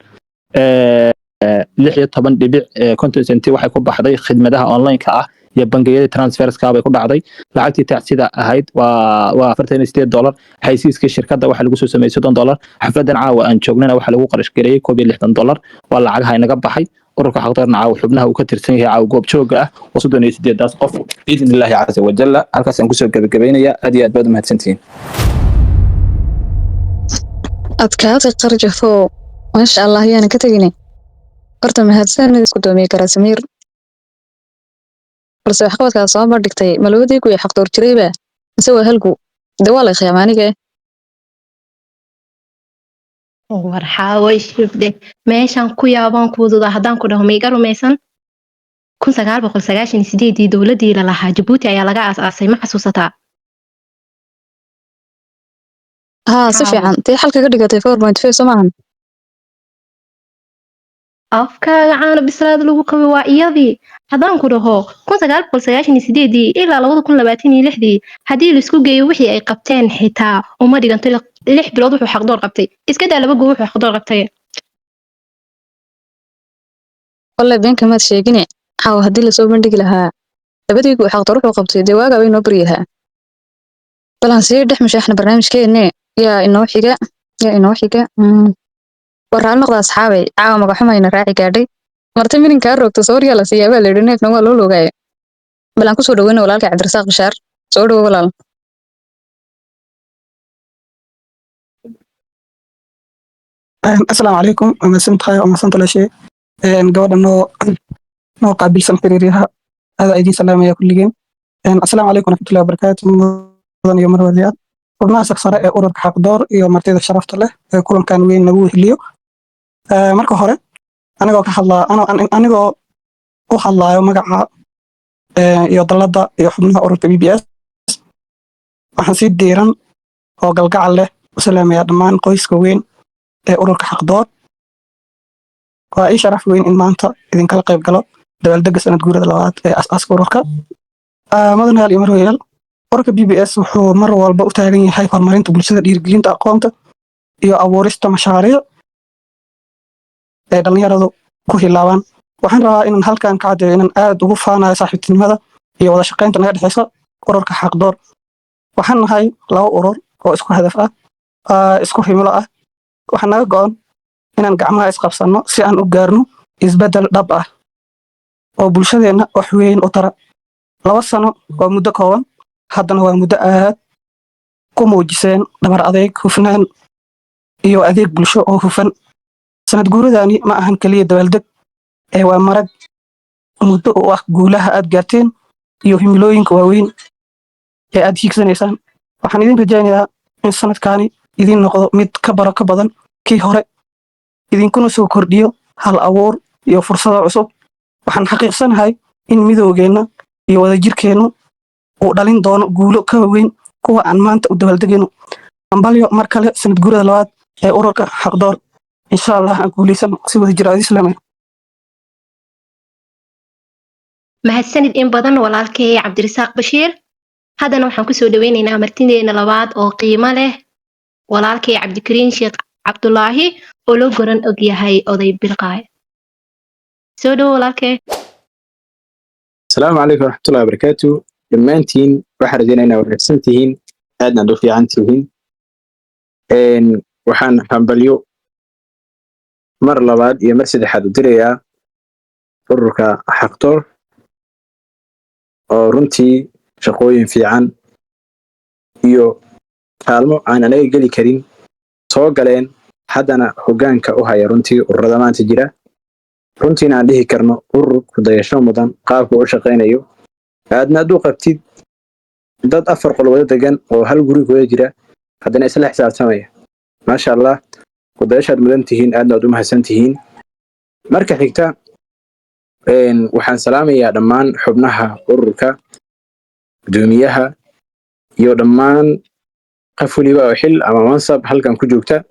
16 dhibic 50 senti waxay ku baxday khidmadaha online-ka ah iyo bangiyadii transferska bay ku dhacday. Lacagtii tacsida ahayd waa $48. Xaysiiskii shirkadda waxaa lagu soo sameeyey $30. Xafladan caawa aan joognana waxaa lagu qarash gareeyey $61. Waa lacagaha inaga baxay. Ururka Xaqdoorna caawa xubnaha uu ka tirsan yahay caawa goob jooga ah waa 38-daas qof, biidni illaahi caza wajalla. Halkaasaan kusoo gabagabaynaya. Aad iyo aad baad u mahadsantihiin. Adkaatay qarjafo, maasha Allah. Yaana ka tegine horta, mahadsanid gudoomiye Karaasamiir. Balse waxqabadkaa soo bandhigtay ma labadii gu ee Xaqdoor jirayba mise waa halgu de waa lay khiyaama anige? Warxaaway shibde, meeshaan ku yaabaan kuududa haddaan ku dhaho maiga rumaysan? 1998-dii dowladii lalahaa Jabuuti ayaa laga aas-aasay, ma xasuusataa? Haa, si Xaawo. fiican. Tii xalka ka dhigatay 4.5 soo maahan? Afkaaga caano bislaad lagu qabay, waa iyadii. Haddaan ku dhaho 1998-dii ilaa 2026-dii haddii laisku geeyo wixii ay qabteen, xitaa uma dhiganto 6 bilood wuxuu Xaqdoor qabtay. Iska daa 2 goo wuxuu Xaqdoor qabtay. Wallahi been kamaad sheegine, caawa haddii lasoo bandhigi lahaa labadii gu Xaqdoor wuxuu qabtay, dee waagaa bay noo baryi lahaa. Bal aan sii dhex mushaaxna barnaamijkeenne. Yaa inoo xiga? Yaa inoo xiga? War raali noqda asxaabay, caawa magaxumayna raaci gaadhay. Marti mininkaa roogta sooryaa la siiyaa baa layidhi, neefna waa loo loogaaya. Bal aan kusoo dhaweyna walaalka Cabdirasaaq Bashaar. Soo dhawo, walaal. Asalaamu calaykum. Waa mahadsantahay, waa mahadsan talashe gabadha noo qaabilsan xiriiryaha. Adaa idiin salaamaya kulligeen. Asalaamu calaykum waraxmatullahi wabarakaatu. Mudan iyo marwadayaal, xubnaha sarsare ee ururka Xaqdoor iyo martida sharafta leh ee kulankan weyn nagu weheliyo. Marka hore anigoo ka hadlaa anigoo u hadlaayo magaca iyo dalladda iyo xubnaha ururka BBS, waxaan si diiran oo galgacal leh u salaamayaa dhammaan qoyska weyn ee ururka Xaqdoor. Waa ii sharaf weyn in maanta idinkala qayb galo dabaaldega sanad guurada labaad ee aasaaska ururka. Mudanayaal iyo marwayaal, ururka BBS wuxuu mar walba u taagan yahay horumarinta bulshada, dhiirigelinta aqoonta iyo abuurista mashaariic ee dhalinyaradu ku hilaabaan. Waxaan rabaa inaan halkan ka caddeeyo inaan aad ugu faanayo saaxiibtinimada iyo wada shaqaynta naga dhexeysa ururka Xaqdoor. Waxaan nahay laba urur oo isku hadaf ah, isku himilo ah. Waxaa naga go'an inaan gacmaha isqabsanno si aan u gaarno isbeddel dhab ah oo bulshadeenna wax weyn u tara. 2 sano waa muddo kooban, haddana waa muddo aad ku muujiseen dhabar adeyg, hufnaan iyo adeeg bulsho oo hufan. Sanad guuradani ma ahan keliya dabaaldeg ee waa marag muddo u ah guulaha aad gaarteen iyo himilooyinka waaweyn ee aad hiigsanaysaan. Waxaan idin rajaynayaa in sanadkaani idin noqdo mid ka barako badan kii hore, idinkuna soo kordhiyo hal abuur iyo fursado cusub. Waxaan xaqiiqsanahay in midoogeenna iyo wadajirkeennu uu dhalin doono guulo ka waaweyn kuwa aan maanta u dabaaldegayno. Hambalyo mar kale sanad guurada labaad ee ururka Xaqdoor. Insha Allah aan guulaysano si wadajir ah. Islaamay. Mahadsanid in badan, walaalkay Cabdirasaaq Bashiir. Haddana waxaan kusoo dhaweyneynaa martideena labaad oo qiimo leh, walaalkay Cabdikariin Sheekh Cabdulaahi oo loo goran og yahay Oday Bilqaay. Soo dhowo, walaalkay. Asalaamu calaykum waraxmatullahi wabarakaatu. Dhammaantiin waxaan rajeynaa inaa wanaagsan tihiin, aadna aad u fiican tihiin. Waxaan hambalyo mar labaad iyo mar saddexaad u dirayaa ururka Xaqtoor oo runtii shaqooyin fiican iyo kaalmo aan anaga geli karin soo galeen, haddana hoggaanka u haya runtii ururada maanta jira. Runtiina aan dhihi karno urur ku dayasho mudan qaabka u shaqaynayo. Aadna aad u qabtid dad afar qol wada degan oo hal guri wada jira, haddana isla xisaabtamaya. Maasha Allah, ku dayashaad mudan tihiin, aadna aad u mahadsan tihiin. Marka xigta waxaan salaamayaa dhammaan xubnaha ururka, gudoomiyaha iyo dhammaan qof weliba oo xil ama mansab halkan ku joogta.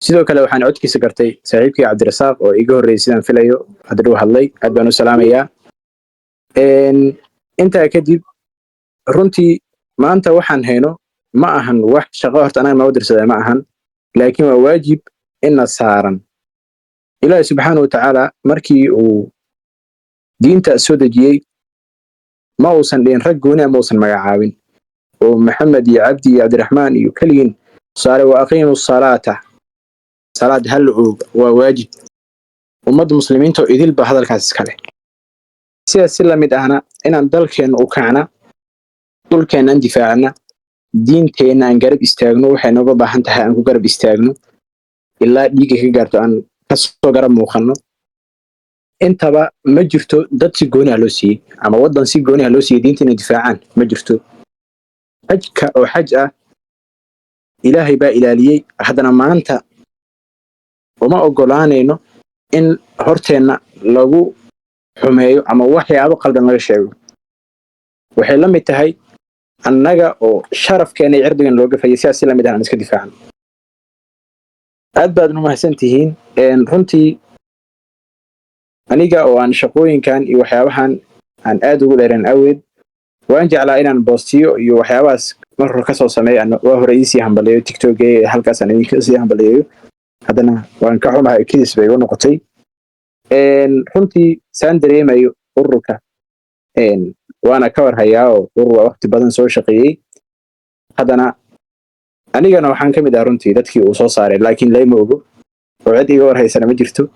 Sidoo kale waxaan codkiisa gartay saaxiibkii Cabdirasaaq oo iga horreeyay, sidaan filayo hadda dhow hadlay. Aad baan u salaamayaa. Intaa kadib, runtii maanta waxaan hayno ma ahan wax shaqo horta anaga noo dirsaday ma ahan, laakiin waa waajib ina saaran. Ilaahi subxaana watacaala markii uu diinta soo dejiyey ma uusan dhihin rag gooni ah, ma uusan magacaabin oo Maxamed iyo Cabdi iyo Cabdiraxmaan iyo keligiin. Tusaale, wa aqiimu salaata, salaad ha la ooga, waa waajib. Ummadda Muslimiinta oo idilba hadalkaas iskale. Sidaas si lamid ahna, inaan dalkeenna u kacna, dhulkeenna aan difaacna, diinteenna aan garab istaagno, waxay nooga baahan tahay aan ku garab istaagno, ilaa dhiigga ka gaarto aan kasoo garab muuqanno. Intaba ma jirto dad si gooni ah loo siiyey ama waddan si gooni ah loo siiyey diinta inay difaacaan, ma jirto. Xajka oo xaj ah Ilaahay baa ilaaliyey, haddana maanta uma ogolaanayno in horteenna lagu xumeeyo ama waxyaabo qaldan laga sheego. Waxay la mid tahay annaga oo sharafkeena iyo cirdigan looga fayay. Sidaas si lamid ah aan iska difaacno. Aad baad u mahadsan tihiin. Runtii aniga oo aan shaqooyinkan iyo waxyaabahan aan aad ugu dheereen aweed, waan jeclaa inaan boostiyo iyo waxyaabahaas mar hore kasoo sameeyo, aan waa hore iisii hambaliyeeyo TikTok, halkaas aan idinka sii hambaliyeeyo. Haddana waan ka xumahay, kidis bay igu noqotay. Runtii saan dareemayo ururka, waana ka warhayaa oo urur waa waqti badan soo shaqeeyey. Haddana anigana waxaan ka mid ah runtii dadkii uu soo saaray, laakiin layma ogo oo cid iga warhaysana ma jirto.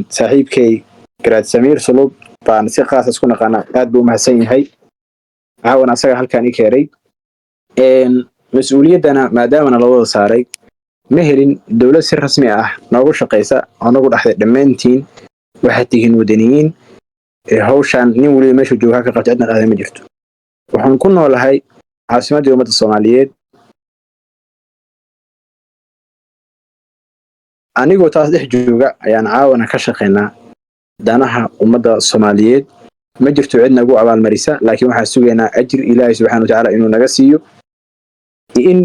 Saaxiibkay Garaad Samiir Sulub baan si khaas isku naqaana, aad buu u mahadsan yahay. Caawan asaga halkaan ii keenay. Mas-uuliyaddana maadaamana la wada saaray, ma helin dowlad si rasmi ah noogu shaqaysa oo nagu dhaxday dhammaantiin waxaad tihiin wadaniyiin, hawshaan nin weliba meeshuu jooga ha ka qabto. Cidna dhahday ma jirto. Waxaan ku noolahay caasimaddii ummadda Soomaaliyeed. Anigoo taas dhex jooga ayaan caawana ka shaqaynaa danaha ummadda Soomaaliyeed. Ma jirto cid nagu abaalmarisa, laakiin waxaan sugaynaa ajir Ilaahay subxaana watacaala inuu naga siiyo iyo in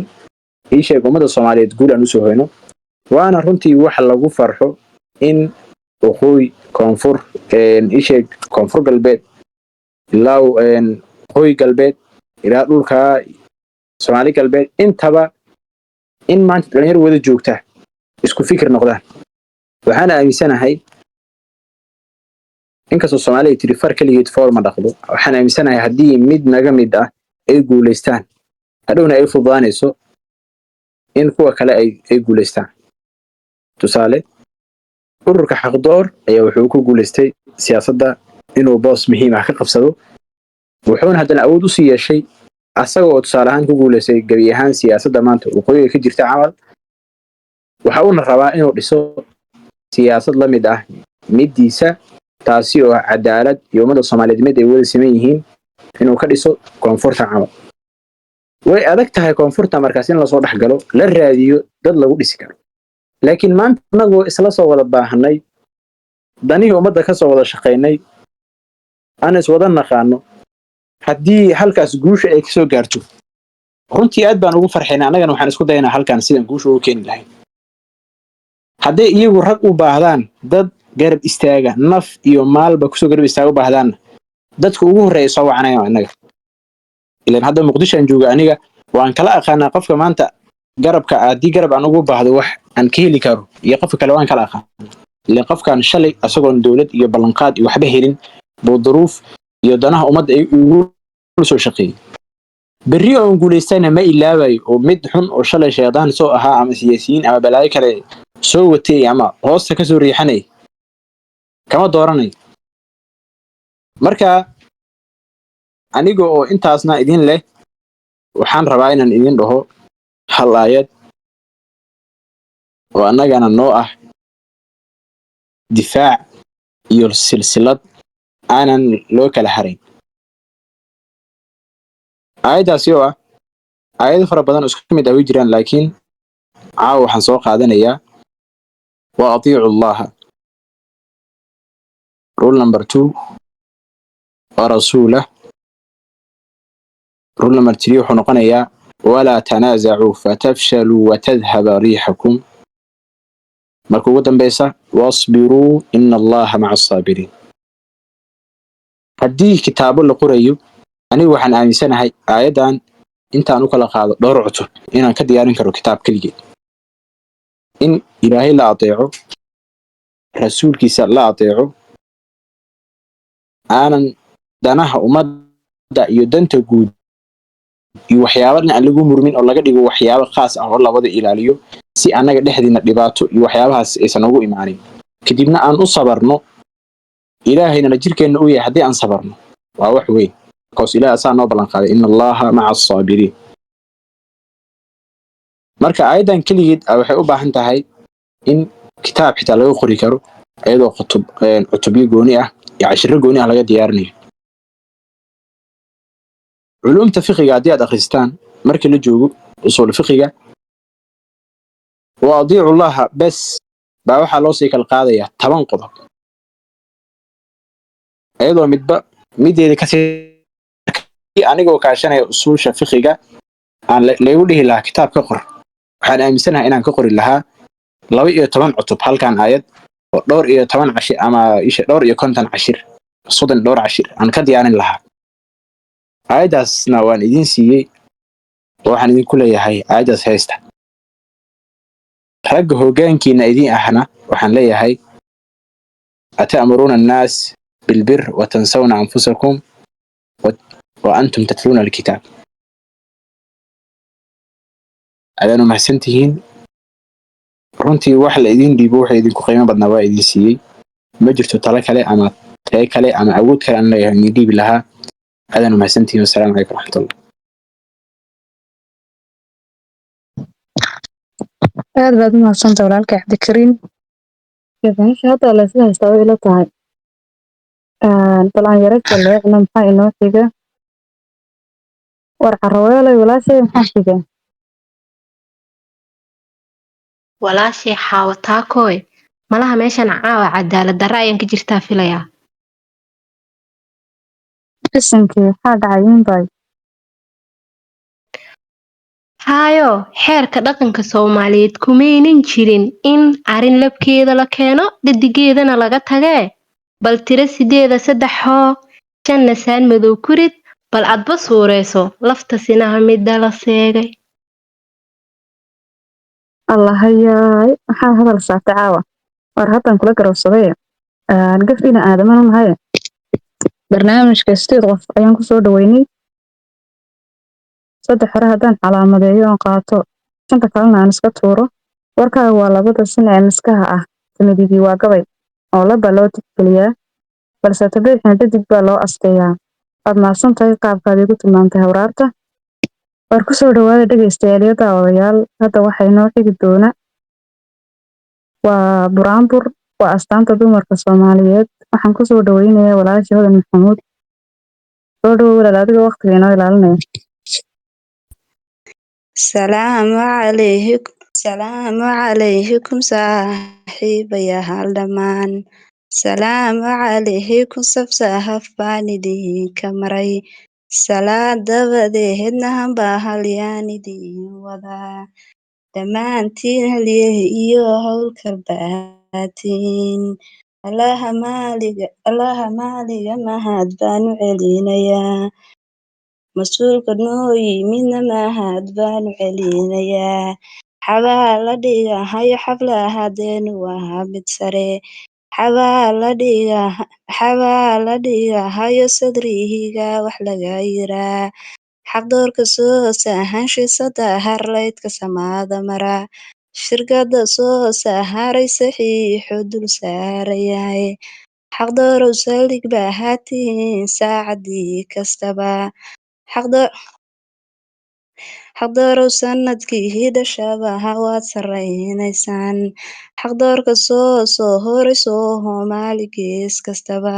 ii sheeg ummadda Soomaaliyeed guul aan usoo hoyno. Waana runtii wax lagu farxo in waqooyi, koonfur, ii sheeg Koonfur Galbeed ilaa waqooyi galbeed ilaa dhulkaa Soomaali Galbeed, intaba in maanta dhalinyaro wada joogta isku fikir noqdaan. Waxaana aaminsanahay, inkastoo Soomaaliya tiri far keligeed fool ma dhaqdo, waxaan aaminsanahay haddii mid naga mid ah ay guulaystaan, hadhowna ay fududaanayso in kuwa kale ay guulaystaan. Tusaale, ururka Xaqdoor ayaa wuxuu ku guulaystay siyaasadda inuu boos muhiim ah ka qabsado, wuxuuna haddana awood usii yeeshay asaga oo tusaale ahaan ku guulaystay gebi ahaan siyaasadda maanta waqooyiga ka jirta camal. Waxa uuna rabaa inuu dhiso siyaasad la mid ah middiisa, taasi oo cadaalad iyo ummadda Soomaaliyeed mid ay wada siman yihiin inuu ka dhiso koonfurta camal. Way adag tahay koonfurta markaas in lasoo dhex galo, la raadiyo dad lagu dhisi karo, laakiin maanta annagoo isla soo wada baahanay, danihii ummadda ka soo wada shaqaynay, aan is wada naqaano, haddii halkaas guusha ay kasoo gaarto, runtii aad baan ugu farxaynaa. Annagana waxaan isku dayanaa halkaan sidaan guusha ugu keeni lahayn. Hadday iyagu rag u baahdaan, dad garab istaaga, naf iyo maalba kusoo garab istaaga u baahdaanna, dadka ugu horreeya soo wacanaya waa innaga. Ilan hadda Muqdisho aan jooga, aniga waan kala aqaanaa qofka maanta garabka, haddii garab aan ugu baahdo wax aan ka heli karo iyo qofka kale waan kala aqaana. Ilan qofkan shalay asagoon dowlad iyo ballanqaad iyo waxba helin buu duruuf iyo danaha ummadda ay ugu soo shaqeeyey. Berri oon guulaystana ma ilaabayo, oo mid xun oo shalay shaydaan soo ahaa ama siyaasiyiin ama balaayo kale soo watay ama hoosta kasoo riixanay kama dooranayo. Marka aniga oo intaasna idin leh, waxaan rabaa inaan idin dhaho hal aayad oo annagana noo ah difaac iyo silsilad aanan loo kala harayn. Aayaddaasi oo ah aayado fara badan oo isku mid ah way jiraan, laakiin caawa waxaan soo qaadanayaa wa atiicu Allaha, rule number 2, wa rasuulah, rule number 3 wuxuu noqonayaa walaa tanaasacuu fatafshaluu watadhaba riixakum. Marka ugu dambeysa, wasbiruu ina Allaha maca asaabiriin. Haddii kitaabo la qorayo, anigu waxaan aaminsanahay aayaddan intaan u kala qaado dhowr cutub inaan ka diyaarin karo kitaab keligeed. In Ilaahay la adeeco, rasuulkiisa la adeeco, aanan danaha ummadda iyo danta guud iyo waxyaaba dhan aan lagu murmin, oo laga dhigo waxyaabo khaas ah oo labada ilaaliyo, si annaga dhexdiina dhibaato iyo waxyaabahaas aysan ugu imaanin. Kadibna aan u sabarno, Ilaahayna la jirkeenna u yahay. Haddii aan sabarno waa wax weyn, because Ilaah asaa noo ballan qaaday, "Ina Allaha maca asaabiriin." Marka aayaddan keligeed waxay u baahan tahay in kitaab xitaa laga qori karo, iyadoo kutub, cutubyo gooni ah iyo cashiro gooni ah laga diyaarinayo. Culumta fiqiga haddii aad akhristaan, markii la joogo usuul fiqiga, "Wa adiicu Llaha" bes baa waxaa loo sii kala qaadayaa 10 qodob, iyadoo midba mideeda kasii. Anigoo kaashanaya usuusha fiqiga aan laygu dhihi lahaa kitaab ka qor, waxaan aaminsanahay inaan ka qori lahaa 12 cutub halkan aayad, oo dhowr iyo toban cashir ama isha dhowr iyo 50 cashir, 30 dhowr cashir aan ka diyaarin lahaa. Aayaddaasna waan idiin siiyey oo waxaan idinku leeyahay aayaddaas haysta. Ragga hoggaankiina idiin ahna waxaan leeyahay, "Ata'muruuna annaas bilbir wa tansawna anfusakum wa antum tatluuna alkitaab." Adaanu mahadsan tihiin. Runtii wax la idiin dhiibo waxa idinku qiimo badnaa waa idin siiyey. Ma jirto talo kale ama tayo kale ama awood kale aan leeyahay idin dhiibi lahaa. Adaanu mahadsan tihiin. Wasalaamu calaykum waraxmatullah. Aad baad u mahadsantahay, walaalkay Cabdikariim. Meesha hadda la isla haystaa way ila tahay. Bal aan yara jaleecno, maxaa inoo xiga? War Caraweelay, walaashay, maxaa xiga? Walaashay Xaawo Taakooy, malaha meeshan caawa cadaalad darro ayaan ka jirtaa filayaa. Bisankii, maxaa dhacay inbay? Haayo, xeerka dhaqanka Soomaaliyeed kumaynan jirin in arrin labkeeda la keeno dhadigeedana laga tagee. Bal tiro sideeda saddexoo shanna saan madow ku rid, bal adba suureyso lafta sinaha midda la seegay. Allahayaay, maxaa hadal saartay caawa? War haddaan kula garowsaday gaf ina aadaman u nahay. Barnaamijka sideed qof ayaan kusoo dhaweynay. Saddex hore haddaan calaamadeeyo oon qaato, shanta kalena aan iska tuuro. Warkaaga waa labada sin ee miskaha ah. Tamidigi waa gabay oo laba loo tixgeliyaa, balse tabiixina dhadig baa loo asteeyaa. Waad mahadsan tahay qaabkaad igu tilmaamtay hawraarta. War kusoo dhawaada, dhegeystayaal iyo daawadayaal. Hadda waxaa inoo xigi doona waa buraanbur, waa astaanta dumarka Soomaaliyeed. Waxaan kusoo dhaweynayaa walaasha Hodan Maxamuud. Soo dhawow walaal, adiga waqtiga inoo ilaalinaya. Salaamu calaykum, salaamu calaykum, saaxiibayaal dhammaan. Salaamu calaykum, safsahaf baan idinka maray. Salaad dabadeedna hambahalyaan idin wadaa. Dhammaantiin halyeey iyo howlkar baatiin. Allaha maaliga, Allaha maaliga mahad baanu celinayaa. Mas-uulka noo yimidna mahad baanu celinayaa. Xabaa la dhigahayo xaflahadeenu waa mid sare. Xabaa la dhigahayo sadrihiga wax laga yiraa. Xaqdoorka soo sahanshisada harlaydka samaada mara. Shirkadda soo saharay saxiixo dul saarayahay. Xaqdoorow saldhig baa haatihiin saacadii kastaba. Xaqdoorow sanadkii dhashaba waad sarraynaysaan. Xaqdoorka soo soo horay soo hoomaali gees kastaba.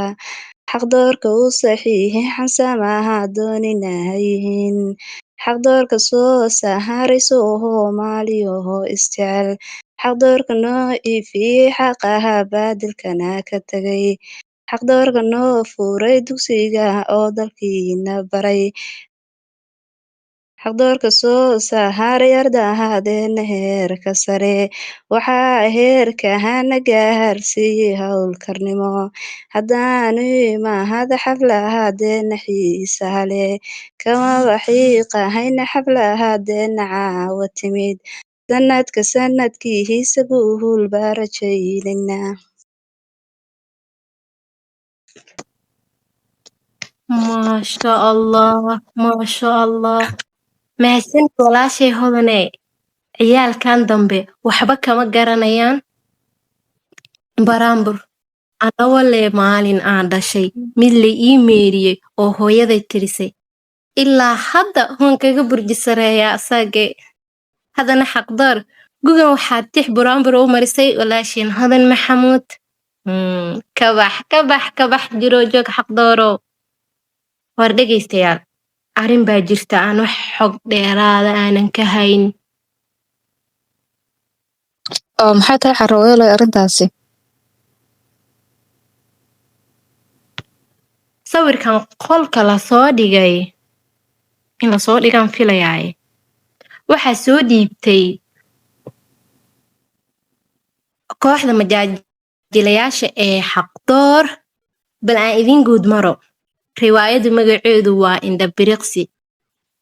Xaqdoorka u saxiixi xansamaha dooninayihiin. Xaqdoorka soo saharay soo hoomaaliyoho isjecel. Xaqdoorka noo iifiyey xaqaha baadilkana ka tagay. Xaqdoorka noo furay dugsiga oo dalkiina baray. Xaqdoorka soo saharay ardahadeena heerka sare. Waxaa heerka hana gaarsiiyey howlkarnimo. Haddaanu imahada xaflahadeena xiisaha leh. Kamaba xiiqahayna xaflahadeena caawa timid. Sanadka sanadkiisa guul baa rajaynaynaa. Maasha Allah, maasha Allah. Mahadsanid walaashay Hodane. Ciyaalkan dambe waxba kama garanayaan. Baraambur anawalee maalin aan dhashay mid la ii meeriyey oo hooyaday tirisay ilaa hadda waan kaga burji sareeyaa asagee. Haddana Xaqdoor gugan waxaad tix buraanbur u marisay walaashiin Hodan Maxamuud. Kabax kabax kabax jiroo joog Xaqdoorow. War dhegaystayaal, arrin baa jirta aan wax xog dheeraada aanan ka hayn. Oo maxay tahay xaraweeloy arrintaasi? Sawirkan qolka lasoo dhigay in lasoo dhigaan filayaaye waxaa soo dhiibtay kooxda majaajilayaasha ee Xaqdoor. Bal aan idiin guud maro. Riwaayadu magaceedu waa Indha Biriqsi.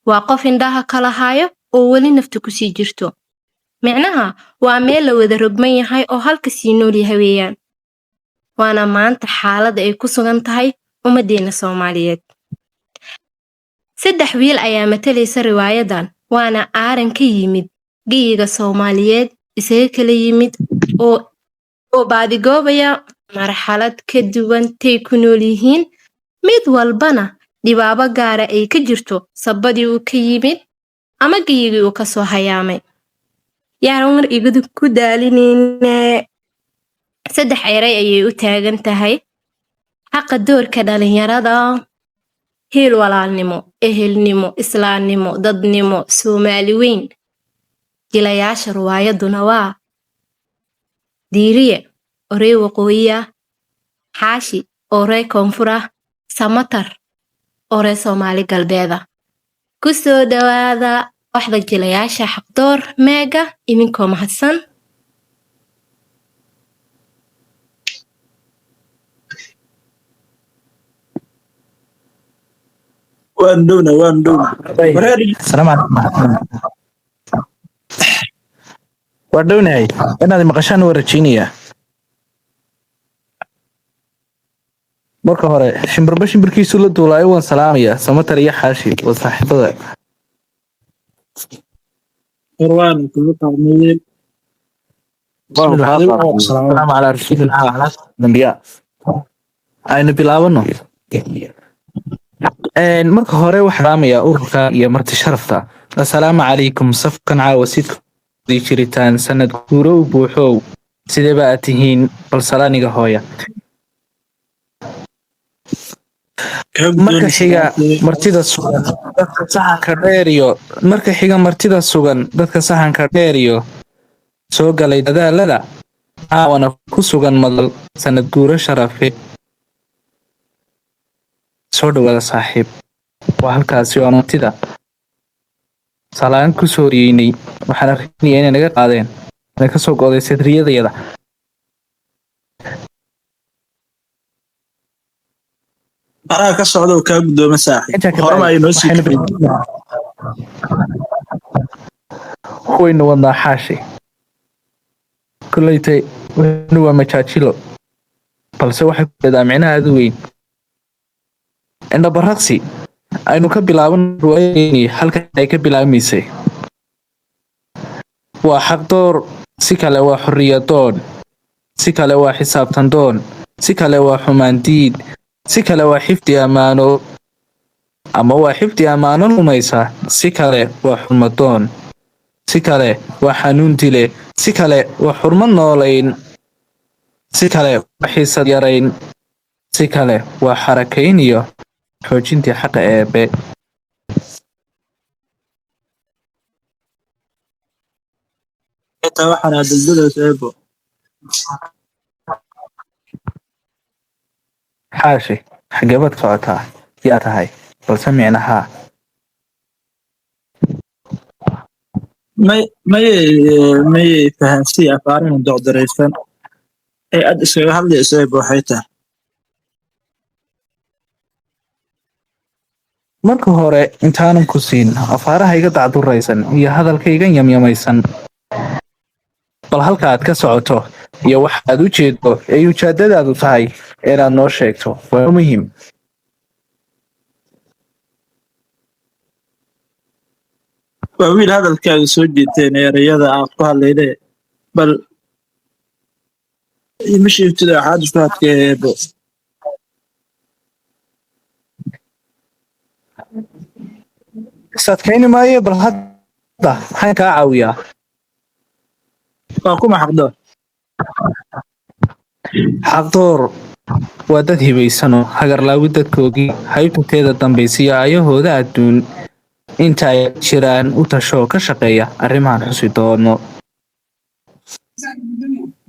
Waa qof indhaha kala hayo oo weli nafta kusii jirto. Micnaha waa meel la wada rogman yahay oo halka sii nool yahay weeyaan. Waana maanta xaaladda ay ku sugan tahay ummaddeena Soomaaliyeed. 3 wiil ayaa matalaysa riwaayadan, waana aaran ka yimid geyiga Soomaaliyeed isaga kala yimid oo baadigoobaya marxalad ka duwan tay ku nool yihiin, mid walbana dhibaabo gaara ay ka jirto sabadii uu ka yimid ama geyigii uu kasoo hayaamay. Yaanan war igadu ku daalinayne. 3 eray ayay u taagan tahay: xaqa doorka dhalinyarada, hiil walaalnimo, ehelnimo, islaamnimo, dadnimo, Soomaali weyn. Jilayaasha riwaayaduna waa Diiriye oo reer waqooyi ah, Xaashi oo reer koonfur ah, Samatar oo reer Soomaali galbeed ah. Ku soo dhawaada kooxda jilayaasha Xaqdoor Meega idinkoo mahadsan. Waan dhowna, waan dhowna. Asalaamu calaykum. Waa dhownahay inaad maqashaan waa rajaynayaa. Marka hore shimbirba shimbirkiisu la duulaayo waan salaamayaa Samatar iyo Xaashi waa saaxiibada. Warwaan kugu qaadnay. Bismillah. Asalaamu calaa rasuulillah wa calaa anbiyaa. Aynu bilaabano. Marka hore waxaan salaamayaa ururka iyo marti sharafta. Assalaamu calaykum. Safkan caawa sidii jiritaan sanad guurow buuxow sidee ba aad tihiin bal salaaniga hooya. Marka xiga martida sugan dadka saxanka dheer iyo marka xiga martida sugan dadka saxanka dheer iyo soo galay dadaalada caawana ku sugan madal sanad guuro sharafe. Soo dhawaada saaxiib. Waa halkaasi oo martida salaan ku soo riyeynay. Waxaan arkaynaya inay naga qaadeen inay kasoo go'day sadriyadayada. Baraha ka socda oo kaa guddooma saaxiib. Intaa ka Horema bacdi ay noo sii waxaynu kicin. Waynu wadnaa Xaashi. Kulleytay waynu waa majaajilo balse waxay ku leedahay micnaha aad u weyn. Indhabaraqsi aynu ka bilaaban riwaayadeenii halka ay ka bilaabmaysay. Waa xaqdoor, si kale waa xorriyadoon, si kale waa xisaabtan doon, si kale waa xumaan diid, si kale waa xifdi ammaano ama waa xifdi ammaano lumaysa, si kale waa xurmadoon, si kale waa xanuun dile, si kale waa xurmad noolayn, si kale waa xiisad yarayn, si kale waa xarakayn iyo xoojintii xaqa eebe. Xitaa waxaan aad daldalays eebo. Xaashi, xageebad socotaa? Yaa tahay balse micnaha May mayay fahansii afaarahan docdaraysan ee aad iskaga hadlayso eebo waxay tahay. Marka hore intaanan ku siin afaaraha iga dacduraysan iyo hadalkayga yamyamaysan, bal halka aad ka socoto iyo waxa aad u jeedo ee ujeedadaadu tahay inaad noo sheegto waa muhiim. Waa wiil hadalkaaga soo jiiteen ee erayada aad ku hadlayde bal Ima sheegtida waxaad isku adkeebo. Is adkayni maayo, bal hadda maxaan kaa caawiyaa? Waa kuma Xaqdoor? Xaqdoor waa dad hibaysano hagarlaawi dadkoogii haybtanteeda dambaysiyo aayahooda adduun inta ay jiraan u tasho ka shaqeeya arrimahan xusi doono.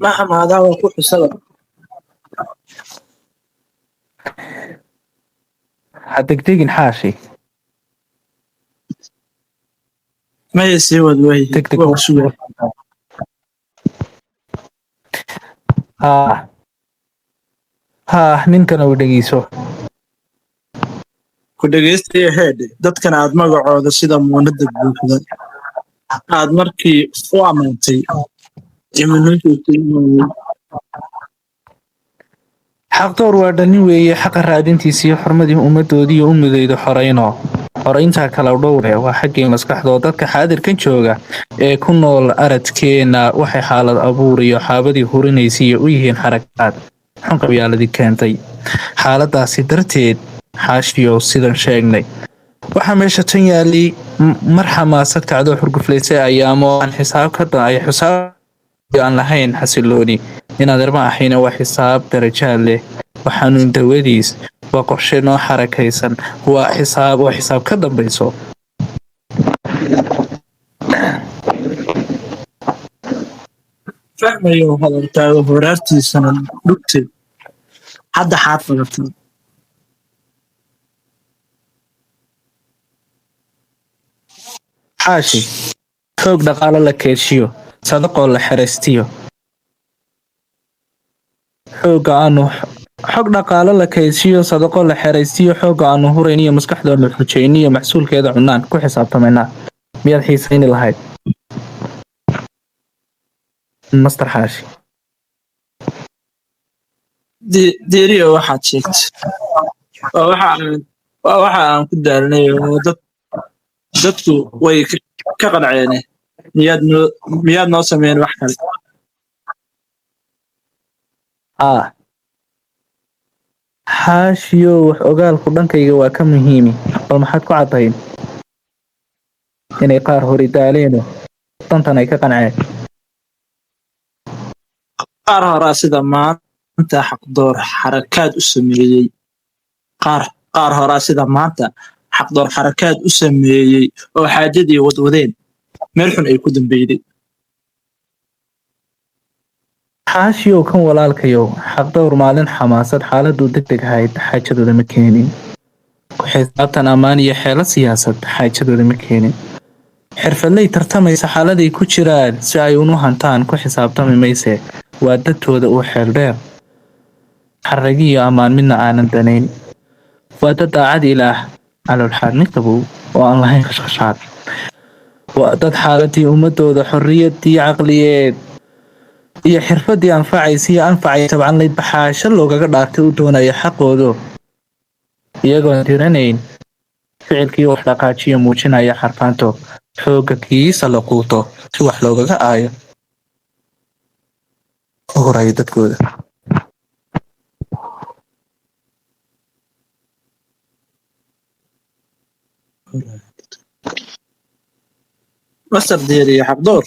Ma xamaadaa waa ku xusada. Ha degdegin Xaashi. Maya, sii wad way. Degdeg. Waa ku sugaa. Haa haa, ninkana u dhegeyso. Ku dhegaystayo heedhe, dadkan aad magacooda sida muunada buuxda aad markii u ammaantay iminoo sheegtay inuu Xaqdoor waa dhalin weeye xaqa raadintiisa iyo xurmadii ummadoodii u mudaydo xorayno xorayntaa kala dhowre waa xaggii maskaxdoo dadka xaadirkan jooga ee ku nool aradkeena waxay xaalad abuur iyo xaabadii hurinaysiiyo u yihiin xarakaad xun qabyaaladii keentay xaaladaasi darteed. Xaashiyow, sidan sheegnay waxaa meesha tan yaali mar xamaasad kacdoo xurguflaysay ayaamo aan xisaab ka ay xisaab aan lahayn xasilooni inaad irma ahayna waa xisaab darajaad leh, waa xanuun dawadiis, waa qorshe noo xarakaysan, waa xisaab oo xisaab ka dambayso. Fahmayo hadalkaaga horaartiisana dhugtay, hadda xaad qabatay. Xaashi, xoog dhaqaalo la keedshiyo, sadaqoo la xeraystiyo, xooga aanu xog dhaqaalo la keedshiyo, sadaqo la xeraystiyo, xooga aanu hurayn iyo maskaxdoonu xujayniyo maxsuulkeeda cunaan ku xisaabtamaynaa. Miyaad xiisayni lahayd, Master Xaashi? Diiriyo, waxaad sheegtay waa waxa aan waa waxa aan ku daalanay oo dadku way ka qanceene. Miyaad noo sameyn wax kale? Haa Xaashiyo, wax ogaalku dhankayga waa ka muhiimi. Bal maxaad ku caddayn inay qaar hori daaleeno dantan ay ka qanceen? Qaar horaa sida maanta Xaqdoor xarakaad u sameeyey, qaar horaa sida maanta Xaqdoor xarakaad u sameeyey oo xaajadii wadwadeen meel xun ay ku dambeyday. Xaashiyow, kan walaalkayow, Xaqdowr maalin xamaasad xaaladdu degdeg ahayd xaajadooda ma keenin. Ku xisaabtan ammaan iyo xeelo siyaasad xaajadooda ma keenin. Xirfadley tartamaysa xaaladay ku jiraan si ay unu hantaan ku xisaabtami mayse, waa dadtooda uu xeel dheer, xarragi iyo ammaan midna aanan danayn. Waa dad daacad Ilaah, caloolxaadni qabow oo aan lahayn khashkhashaad. Waa dad xaaladii ummadooda, xorriyadii caqliyeed iyo xirfadii anfacaysa iyo anfacay tabcan layd baxaasho loogaga dhaartay u doonaya xaqoodo, iyagoon tiranayn ficilkii wax dhaqaajiya muujinaya xarfaanto xoogga kiisa la quuto si wax loogaga aayo u huraya dadkooda. Masar Diiriyo Xaqdoor,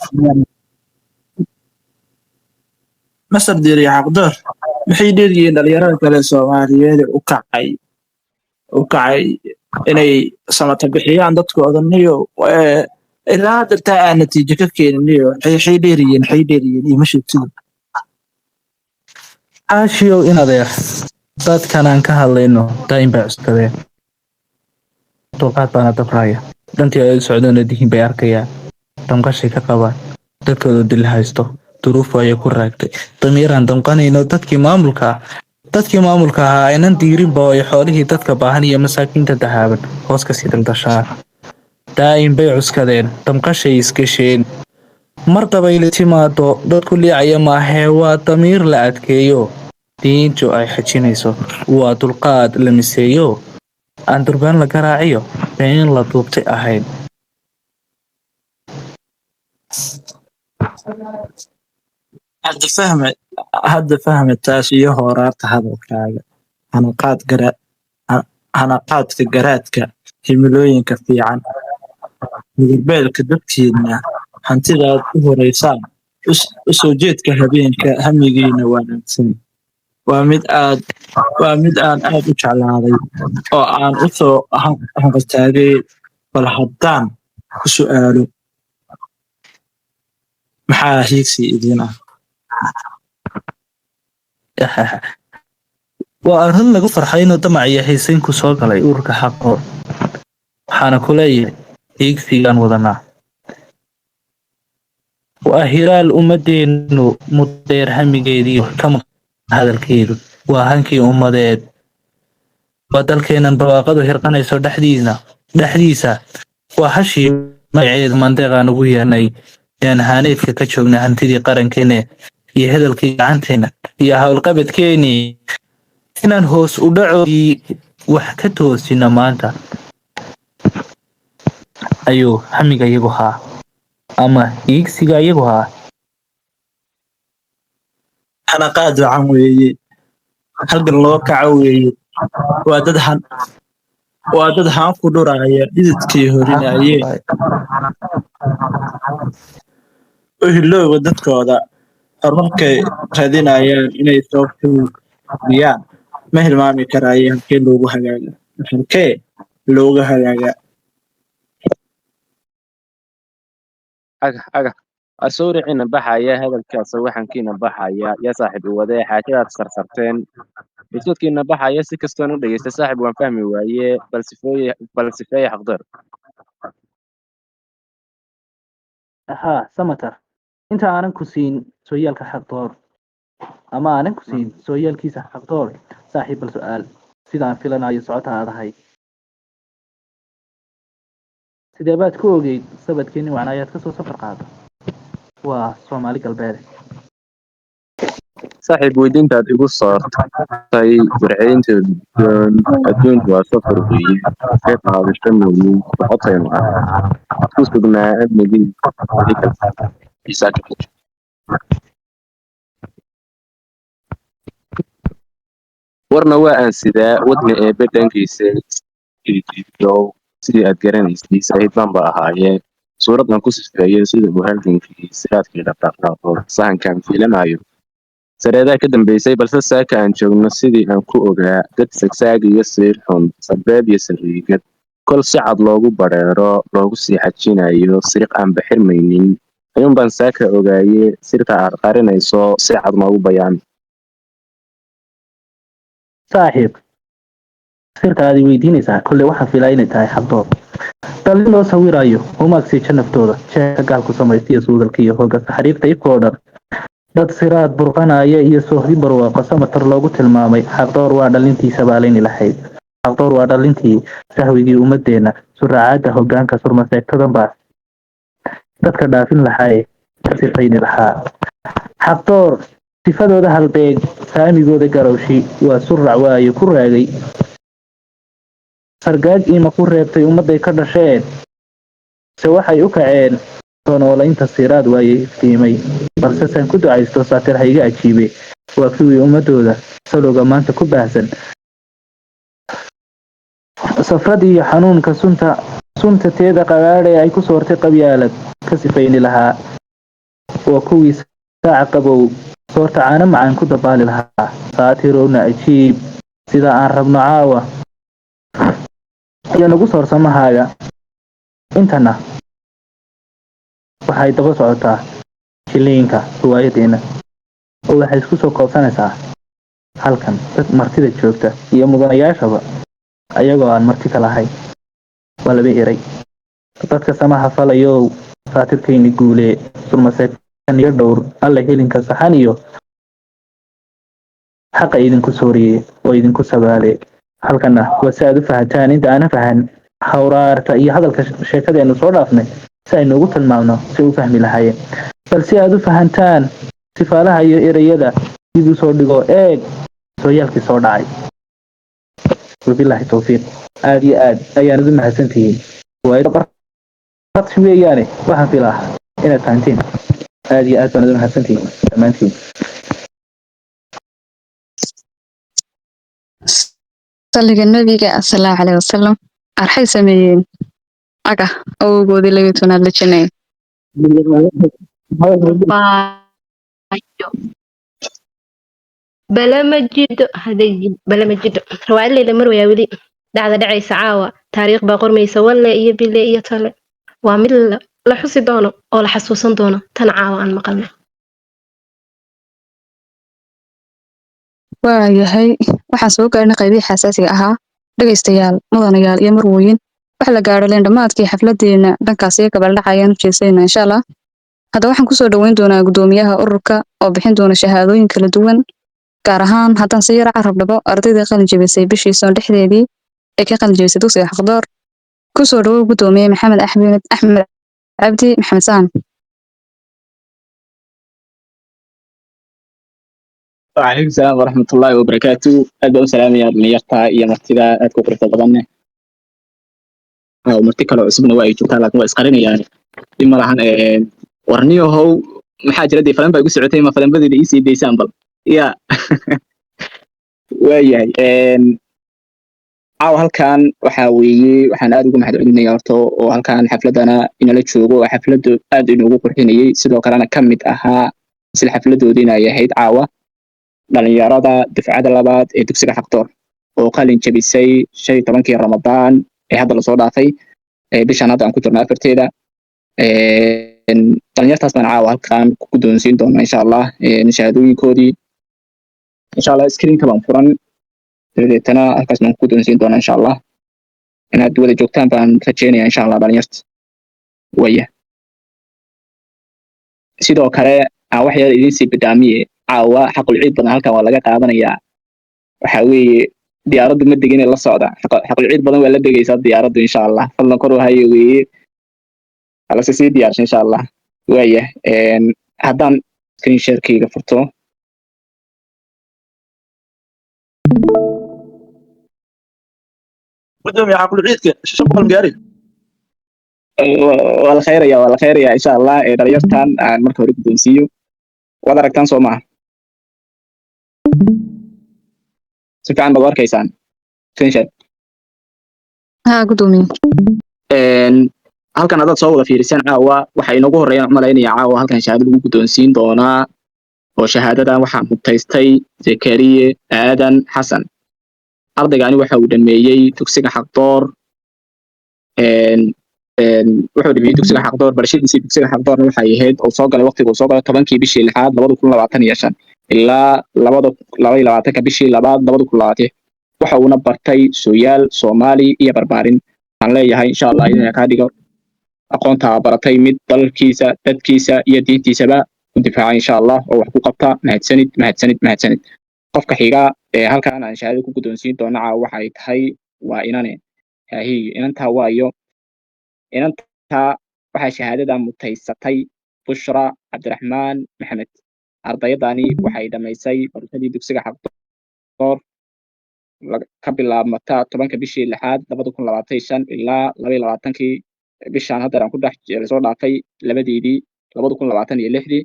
Masar Diiriyo Xaqdoor maxay dheeryihiin dhalinyarada kale Soomaaliyeed ee u kacay inay samata bixiyaan dadkooda niyo ilaa hadda taa aan natiijo ka keenin niyo waxay dheeryihiin iyo ma sheegtida. Xaashiyow, in adeer, dadkan aan ka hadlayno daa'im bay cuskadeen, dulqaad baana dabraya. Dhantii ay u socdoona dihin bay arkayaan, damqashay ka qabaan dadkooda dil haysto, duruufu ayay ku raagtay, damiiraan damqanayno. Dadkii maamulka ahaa aynan diirinba oo ay xoolihii dadka baahan iyo masaakiinta dahaaban hoos kasii daldashaan. Daa'im bay cuskadeen, damqashay isgasheen. Mar dabayli timaado dadku liicaya maahee, waa damiir la adkeeyo, diintu ay xajinayso, waa dulqaad la miseeyo, aan durbaan la garaaciyo been la duubtay ahayn. Hadda fahmay, Hadda fahmi taas iyo hooraarta hadalkaaga, hanaqaad gara hanaqaadka garaadka, himilooyinka fiican, mudurbeelka dadkiina, hantidaad u horeysaan, u soo jeedka habeenka, hamigiina wanaagsan waa mid aan aad u jeclaaday oo aan u soo hanqaltaagay. Bal haddaan ku su'aalo, maxaa hiigsi idiin ah? Waa arrin lagu farxay inuu damac iyo xiisayn ku soo galay ururka Xaqdoor. Waxaana ku leeyahay hiigsigaan wadanaa waa hiraal ummadeennu muddeer hamigeediyo ka maqan hadalkeedu. Waa hankii ummadeed, waa dalkeennan barwaaqadu hirqanayso dhexdiisa, waa hashii magaceedu mandeeqaan ugu yeernay yaan haaneedka ka joognay, hantidii qarankeena iyo hadalkii gacanteena iyo howlqabadkeenii inaan hoos u dhacoodii wax ka toosino maanta ayuu hamiga iyagu haa ama hiigsiga iyagu haa. Hanaqaad wacan weeye, halgan loo kaco weeye. Waa dad haan ku dhuraya, dhididkay horinayeen, u hilowga dadkooda, horumarkay raadinayaan inay soo fuliyaan ma hilmaami karaaye. Halkee loogu hagaaga, halkee looga hagaagaa? Aga aga asuuriciina baxaya, hadalkaasa waxankiina baxaya, yaa saaxiib i wadee xaajadaad sarsarteen, xusuudkiina baxaya. Si kastoon u dhegeysta, saaxiib, waan fahmi waaye. Bal sifeeye, bal sifeeye Xaqdoor. Haa Samatar, inta aanan ku siin sooyaalka Xaqdoor ama aanan ku siin sooyaalkiisa Xaqdoor, saaxiib, bal su-aal sidaan filanayo socota aad ahay, sidee baad ku ogeyd sabadkeenni wacan ayaad kasoo safar qaada waa Soomaali Galbeede? Saaxiib, weydiintaad igu soortay warcelinteedu guddoon. Adduunku waa safar weeye, ka qaadasho mooye, socotaynu ah ku sugnaa amnigii. Warna waa aan sidaa wadna eebbe dhankiisa sidii aad garanaysay saaxiibban ba ahaayeen. Suuradan ku sifeeyay sida uu halgankii siraadkii dhaqdhaqaaqo sahankan fiilanayo sareedaa ka dambeysay, balse saaka aan joogno sidii aan ku ogaa dad sagsaag iyo siir xun, sarbeeb iyo sariigad, kol si cad loogu badheero loogu sii xajinayo siriq aan baxirmaynin ayuun baan saaka ogaaye. Sirta aad qarinayso si cad noogu bayaami. Saaxiib, sirta aad i weydiinaysaa kolley waxaan filaa inay tahay Xaqdoor dallin loo sawirayo humaagsiija naftooda, jeexka gaalku samaystiya, suudalka iyo hooga xariirta ifkoo dhan, dad siraad burqanaya iyo soohdi barwaaqo Samatar loogu tilmaamay. Xaqdoor waa dhalintii sabaalayni lahayd. Xaqdoor waa dhalintii sahwigii ummadeenna, suracaadda hogaanka surmaseegtadan baa dadka dhaafin lahaaye ka sifayni lahaa. Xaqdoor sifadooda halbeeg, saamigooda garowshi, waa surac waayo ku raagay, sargaag iima ku reebtay ummadday ka dhasheen, se waxay u kaceen soo noolaynta siraad waaye iftiimay. Balse san ku ducaysto, saatir ha iga ajiibe, waa kuwii ummadooda salowga maanta ku baahsan, safrad iyo xanuunka sunta teeda qadhaadh ee ay ku soortay qabyaalad ka sifayni lahaa. Waa kuwii saaca qabow soorta caano macaan ku dabaali lahaa. Saatirowna ajiib sida aan rabno caawa iyo nagu soorsamahaaga. Intana waxay daba socotaa jiliinka riwaayadeena oo waxay isku soo koobsanaysaa halkan dad martida joogta iyo mudanayaashaba ayagoo aan marti ka lahayn. Waa laba eray. Dadka samaha falayow, saatirkayni guulee, surmaseekan iyo dhowr alla helinka saxan iyo xaqa idinku sooriye oo idinku sabaale. Halkana waa si aad u fahantaan inta aanan fahan hawraarta iyo hadalka sheekadeenu soo dhaafnay, si aynu ugu tilmaamno si u fahmi lahaayeen. Bal si aad u fahantaan sifaalaha iyo ereyada dib u soo dhigo, eeg sooyaalkii soo dhacay. Wabilaahi towfiiq. Aad iyo aad ayaan ugu mahadsantihiin. Waayo weeyaane, waxaan filaa inaad fahanteen. Aad iyo aad baan ugu mahadsantihiin dhammaantiin. Salliga nabiga sallallahu alayhi wasallam arxay sameeyeen aga awowgoodii 12aad la jinay. Baayo. Balama jiddo haday balama jiddo riwaayad leyla marwayaa weli dhacda dhacaysa caawa taariikh baa qormaysa walle iyo bile iyo tole waa mid la xusi doono oo la xasuusan doono tan caawa aan maqalnay. Waayahay, waxaan soo gaarnay qaybihii xasaasiga ahaa. Dhegaystayaal, mudanayaal iyo marwooyin, waxa la gaadho leen dhammaadkii xafladeena dhankaas iyo gabaldhaca ayaan u jeesanayna insha Allah. Hadda waxaan kusoo dhoweyn doonaa gudoomiyaha ururka oo bixin doona shahaadooyin kala duwan, gaar ahaan haddaan si yara carab dhabo ardaydii qalin jebisay bishii soon dhexdeedii ee ka qalin jebisay dugsiga Xaqdoor. Kusoo dhowow gudoomiye Maxamed Axmed Axmed Cabdi Maxamed Saan. وعليكم السلام ورحمة الله وبركاته. aad baan u salaamayaa dhalinyarta iyo martida aad ku quruxda badanne oo marti kale oo cusubna waa ay joogtaa, laakiin waa isqarinayaan, dhib ma lahan. Warniyahow, maxaa jira? Dee falan baa igu socotay, ma falanbadeeda ii sii daysaan bal ya. Waayahay, caawa halkan waxaa weeye waxaan aad ugu mahad celinaya horta oo halkan xafladana inala joogo oo xafladdu aad inoogu qurxinayay, sidoo kalena ka mid ahaa isla xafladoodiina ay ahayd caawa, dhalinyarada dufcada labaad ee dugsiga Xaqdoor oo qalin jabisay 15-kii Ramadaan ee hadda lasoo dhaafay, ee bishan hadda aan ku jirno 4-teeda. Dhalinyartaas baan caawa halkan ku guddoonsiin doonaa insha Allah shahaadooyinkoodii. Insha Allah screenka baan furan, dabadeetana halkaas baan ku guddoonsiin doonaa insha Allah. Inaad wada joogtaan baan rajeynaya insha Allah dhalinyarta. Waya, sidoo kale aan wax yar idiin sii bidhaamiye, caawa xaqul ciid badan halkan waa laga qaadanayaa. Waxa weeye diyaaraddu ma degine, la socda, xaqul ciid badan waa la degaysaa diyaaraddu insha Allah. Fadlan kor u hayo weeye, halase sii diyaarsha insha Allah. Waaya, haddaan screen sharekeyga furto. Gudoomiye, xaqul ciidka 500 gaari. Waa la khayraya, waa la khayraya insha Allah. Ee dhalinyartan aan marka hore guddoonsiiyo, waad aragtaan soo maaha? Si fiican baad u arkaysaan screen share? Haa gudoomiye. Halkan haddaad soo wada fiirisaan caawa waxa inoogu horreeyaan u malaynaya caawa halkan shahaado lagu guddoonsiin doonaa oo shahaadadan waxaa mutaystay Zakariye Aadan Xasan. Ardaygani waxa uu dhameeyey dugsiga Xaqdoor, wuxuu dhameeyey dugsiga Xaqdoor. Barashadiisii dugsiga Xaqdoorna waxay ahayd oo soo galay waqtiga uu soo galay 10-kii bishii lixaad 2025 ilaa 22-ka bishii labaad 2020. Waxa uuna bartay sooyaal Soomaali iyo barbaarin. Waxaan leeyahay insha Allah inay kaa dhigo aqoonta baratay mid dalkiisa, dadkiisa iyo diintiisaba ku difaaca insha Allah oo wax ku qabta. Mahadsanid, mahadsanid, mahadsanid. Qofka xiga ee halkan aan shahaado ku guddoonsiin doono caawa waxay tahay waa inane haahiy inantaa waayo inantaa waxaa shahaadada mutaysatay Bushra Cabdiraxmaan Maxamed. Ardayadani waxay dhamaysay barashadii dugsiga Xaqdoor ka bilaabmata 10-ka bishii lixaad 2025 ilaa 22-kii bishaan hadda aan ku dhex soo dhaafay labadeedii 2026-dii.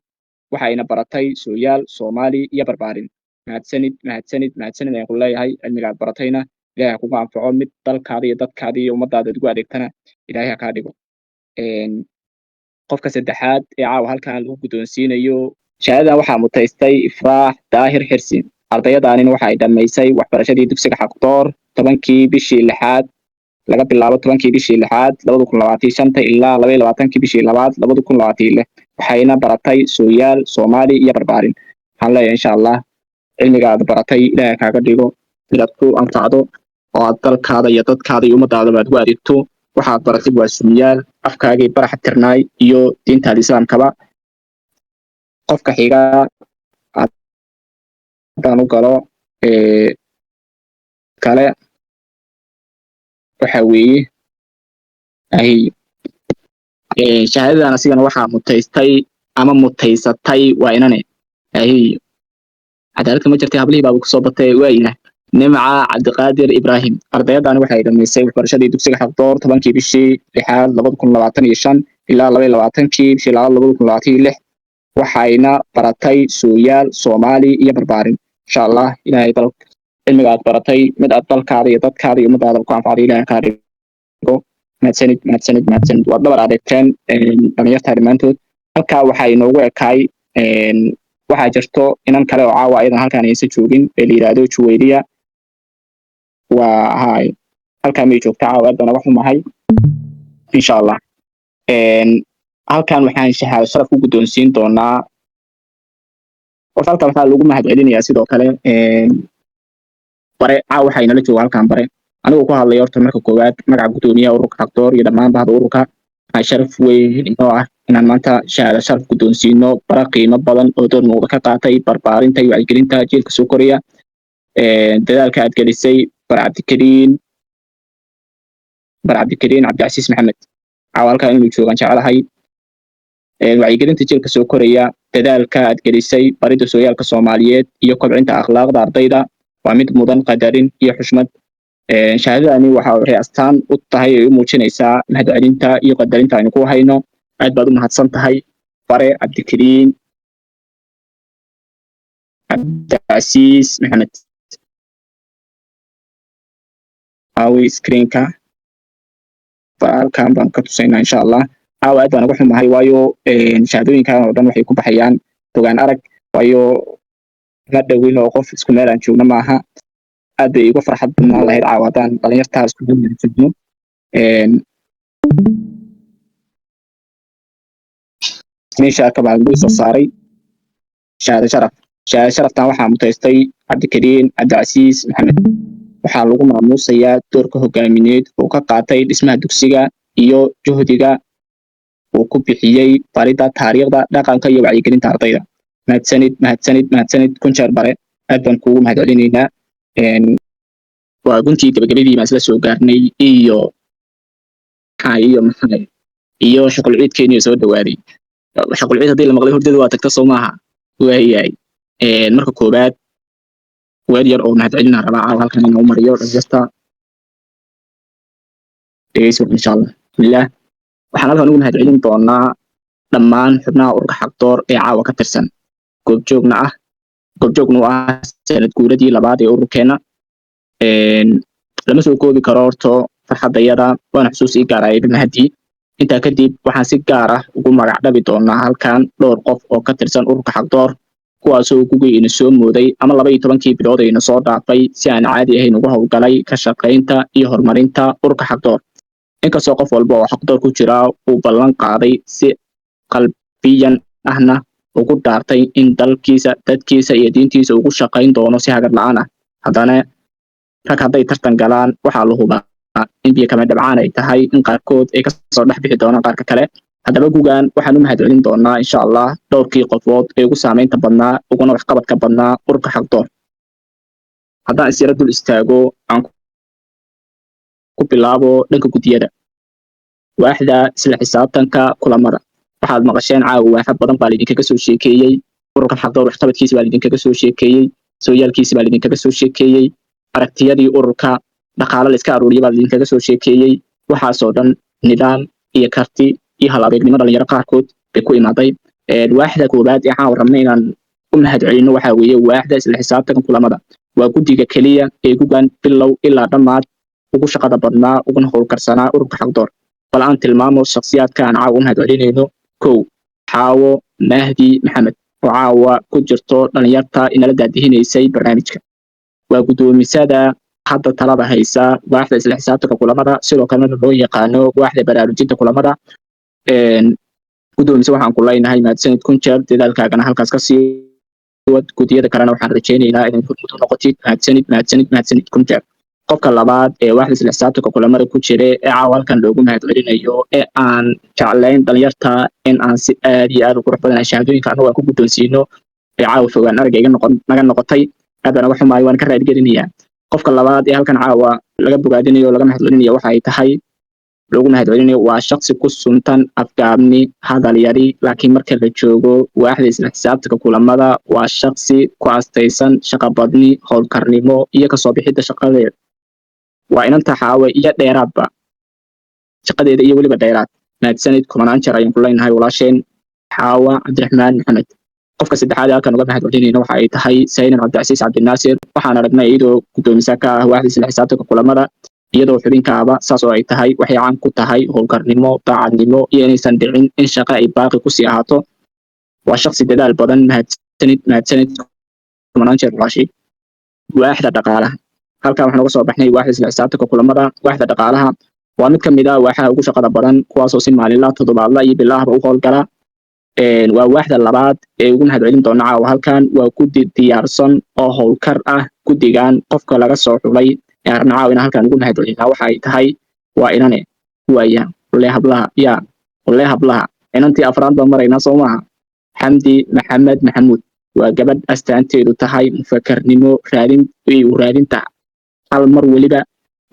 Waxayna baratay sooyaal Soomaali iyo barbaarin. Mahadsanid, mahadsanid, mahadsanid ayaan ku leeyahay. Cilmiga aad baratayna Ilaahay ha kugu anfaco, mid dalkaada iyo dadkaada iyo ummadaada aad ugu adeegtana Ilaahay ha kaa dhigo. Qofka saddexaad ee caawa halkan lagu guddoonsiinayo shahaadadan waxaa mutaystay Ifraax Daahir Xirsi. Ardayadaanina waxa ay dhammaysay waxbarashadii dugsiga Xaqdoor 10-kii bishii lixaad, laga bilaabo 10-kii bishii lixaad 2025 ilaa 22-kii bishii labaad 2026. Waxayna baratay sooyaal Soomaali iyo barbaarin. Waxaan leeyahay insha Allah cilmiga aad baratay Ilaahay kaaga dhigo inaad ku anfacdo oo aad dalkaada iyo dadkaada iyo ummadaadaba aad ugu adeegto. Waxaad baratay waa sooyaal afkaagii baraxa tirnaay iyo diintaada islaamkaba. Qofka xiga haddaan u galo ee kale waxa weeye ahi shahaadadan asigana waxaa mutaystay ama mutaysatay waa inane ahi cadaalad kama jirtay, hablihii baaba kusoo batay. Waayah, Nimca Cabdiqaadir Ibraahim. Ardayadani waxay dhamaysay waxbarashadii dugsiga Xaqdoor 10-kii bishii lixaad 2025 ilaa 22-kii bishii labaad 2026. Waxayna baratay sooyaal Soomaali iyo barbaarin. Insha Allah Ilaahay dal Cilmiga aad baratay mid aad dalkaada iyo dadkaada iyo ummadaada ku anfacday Ilaahay kaa dhigo. Mahadsanid, mahadsanid, mahadsanid. Waad dhabar adeegteen dhalinyarta dhammaantood. Halkaa waxaa inoogu ekaay. Waxaa jirto inan kale oo caawa ayadan halkaan aysan joogin ee la yidhaahdo Juwayriya. Waa hay, halkaa may joogta caawa, aad baan uga xumahay. Insha Allah halkan waxaan shahaado sharaf ku guddoonsiin doonaa. Horta halkan waxaa lagu mahadcelinayaa sidoo kale bare caawa waxaa inala jooga halkan bare. Anigoo ku hadlaya horta marka koowaad magaca guddoomiyaha ururka Xaqdoor iyo dhammaan bahda ururka, waxaa sharaf weyn inoo ah inaan maanta shahaado sharaf guddoonsiino bara qiimo badan oo door muuqda ka qaatay barbaarinta iyo wacyigelinta jiilka soo koraya. Dadaalka aad gelisay, bar Cabdikariin, bar Cabdikariin Cabdicasiis Maxamed, caawa halkan inuu joogaan jecelahay. Wacyigelinta jiilka soo koraya, dadaalka aad gelisay baridda sooyaalka Soomaaliyeed iyo kobcinta akhlaaqda ardayda waa mid mudan qadarin iyo xushmad. Shahaadadani waxa waxay astaan u tahay ay u muujinaysaa mahadcelinta iyo qadarinta aynu ku hayno. Aad baad u mahadsan tahay, bare Cabdikariin Cabdicasiis Maxamed. Aawi screenka? Halkan baan ka tusaynaa insha Allah. Caawa aad baan uga xumahay, waayo shahaadooyinkan oo dhan waxay ku baxayaan fogaan arag, waayo ma dhowin oo qof isku meel aan joogno maaha. Aad bay igu farxad badnaan lahayd caawa haddaan dhalinyartaa isku meel joogno. Meesha ka baa lagu soo saaray shahaado sharaf. Shahaado sharaftan waxaa mutaystay Cabdikariin Cabdicasiis Maxamed. Waxaa lagu maamuusayaa doorka hogaamineed uu ka qaatay dhismaha dugsiga iyo juhdiga uu ku bixiyey baridda taariikhda, dhaqanka iyo wacyigelinta ardayda. Mahadsanid, mahadsanid, mahadsanid kun jeer, bare. Aad baan kuugu mahadcelinaynaa. Waa guntii gabagabadii baan isla soo gaarnay iyo maxaa iyo maxay iyo shuqul ciidkeeniyo soo dhawaaday. Shuqul ciid haddii la maqlay, hurdada waa tagta, soo maaha? Waayahay. Marka koowaad weer yar oo mahadcelinaan rabaa caawa halkan inuu mariyo dhalinyarta. Dhegeysi insha Allah. Bismillaah. Waxaan halkan ugu mahadcelin doonaa dhammaan xubnaha ururka Xaqdoor ee caawa ka tirsan, goobjoogna ah, goobjoogna u ah sanad guuradii labaad ee ururkeena. Lama soo koobi karo horto farxadayada, waana xusuus ii gaar ah mahadii. Intaa kadib waxaan si gaar ah ugu magac dhabi doonaa halkan dhowr qof oo ka tirsan ururka Xaqdoor, kuwaasoo gugii ina soo mooday ama 12-kii bilood ee ina soo dhaafay si aan caadi ahayn uga howlgalay ka shaqaynta iyo horumarinta ururka Xaqdoor. Inkastoo qof walba oo Xaqdoor ku jira uu ballan qaaday, si qalbiyan ahna ugu dhaartay in dalkiisa, dadkiisa iyo diintiisa ugu shaqayn doono si hagar la'aan ah, haddana rag hadday tartan galaan waxaa la hubaa in biyo kama dhabcaan ay tahay in qaarkood ay kasoo dhex bixi doonaan qaarka kale. Haddaba gugan waxaan u mahadcelin doonaa insha Allah dhowrkii qofood ee ugu saameynta badnaa uguna waxqabadka badnaa ururka Xaqdoor. Haddaan isyara dul istaago, aan ku bilaabo dhanka guddiyada waaxda isla xisaabtanka kulamada. Waxaad maqasheen caawa waaxa badan baa laidinkaga soo sheekeeyey ururka Xaqdoor. Waxqabadkiisa baa laidinkaga soo sheekeeyey, sooyaalkiisa baa laidinkaga soo sheekeeyey, aragtiyadii ururka, dhaqaale la iska aruuriyay baa laidinkaga soo sheekeeyey. Waxaasoo dhan nidaam iyo karti iyo hal adeegnimo dhalinyaro qaarkood bay ku imaaday. Waaxda koowaad ee caawa rabna inaan u mahadcelino waxaa weeye waaxda isla xisaabtanka kulamada. Waa guddiga keliya ee gugan bilow ilaa dhammaad ugu shaqada badnaa uguna howlkarsanaa ururka Xaqdoor. Bal aan tilmaamo shakhsiyaadka aan caawa u mahadcelinayno. Kow, Xaawo Mahdi Maxamed oo caawa ku jirto dhalinyarta inala daadihinaysay barnaamijka. Waa guddoomisada hadda talada haysa waaxda isla xisaabtanka kulamada, sidoo kalena loo yaqaano waaxda baraarujinta kulamada. Guddoomise, waxaan ku leenahay mahadsanid kun jeer, dadaalkaagana halkaas ka sii wad. Guddiyada kalena waxaan rajaynaynaa inaad hormuud u noqotid. Mahadsanid, mahadsanid, mahadsanid kun jeer. Qofka labaad ee waaxda isla xisaabtanka kulamada ku jira ee caawa halkan loogu mahadcelinayo ee aan jeclayn dhalinyarta in aan si aad iyo aad u qurux badan shahaadooyinka annagu aan ku guddoonsiino ee caawa fogaan aragga iga noqon naga noqotay, aad baan uga xumaay, waan ka raadgelinayaa. Qofka labaad ee halkan caawa laga bogaadinayo oo laga mahadcelinayo waxa ay tahay loogu mahadcelinayo waa shakhsi ku suntan afgaabni, hadal yari, laakiin marka la joogo waaxda isla xisaabtanka kulamada waa shakhsi ku astaysan shaqo badni, howlkarnimo iyo kasoo bixidda shaqadeeda. Waa inanta Xaawe iyo dheeraadba, shaqadeeda iyo weliba dheeraad. Mahadsanid kumanaan jeer ayaan ku leenahay walaasheen Xaawa Cabdiraxmaan Maxamed. Qofka saddexaad ee halkan uga mahad celinayna waxa ay tahay Saynab Cabdicasiis Cabdinaasir. Waxaan aragnay iyadoo guddoomisa ka ah waaxda isla xisaabtanka kulamada, iyadoo xubinkaaba. Saas oo ay tahay, waxay caan ku tahay howlkarnimo, daacadnimo iyo inaysan dhicin in shaqo ay baaqi kusii ahaato. Waa shaqsi dadaal badan. Mahadsanid, mahadsanid kumanaan jeer, walaashay. Waaxda dhaqaalaha, halkan waxaan uga soo baxnay waaxda isla xisaabtanka kulamada. Waaxda dhaqaalaha waa mid ka mid ah waaxaha ugu shaqada badan, kuwaasoo si maalinla, toddobaadla iyo bilaahba u howlgala. Waa waaxda labaad ee ugu mahad celin doona caawa halkan. Waa guddi diyaarsan oo howlkar ah. Guddigan qofka laga soo xulay ee arna caawa inaan halkan ugu mahad celinaa waxa ay tahay waa inane waaya ule hablaha yaa ule hablaha. Inantii afraad baan maraynaa, soo maaha? Xamdi Maxamed Maxamuud waa gabadh astaanteedu tahay mufakarnimo, raadin iyo raadinta hal mar weliba,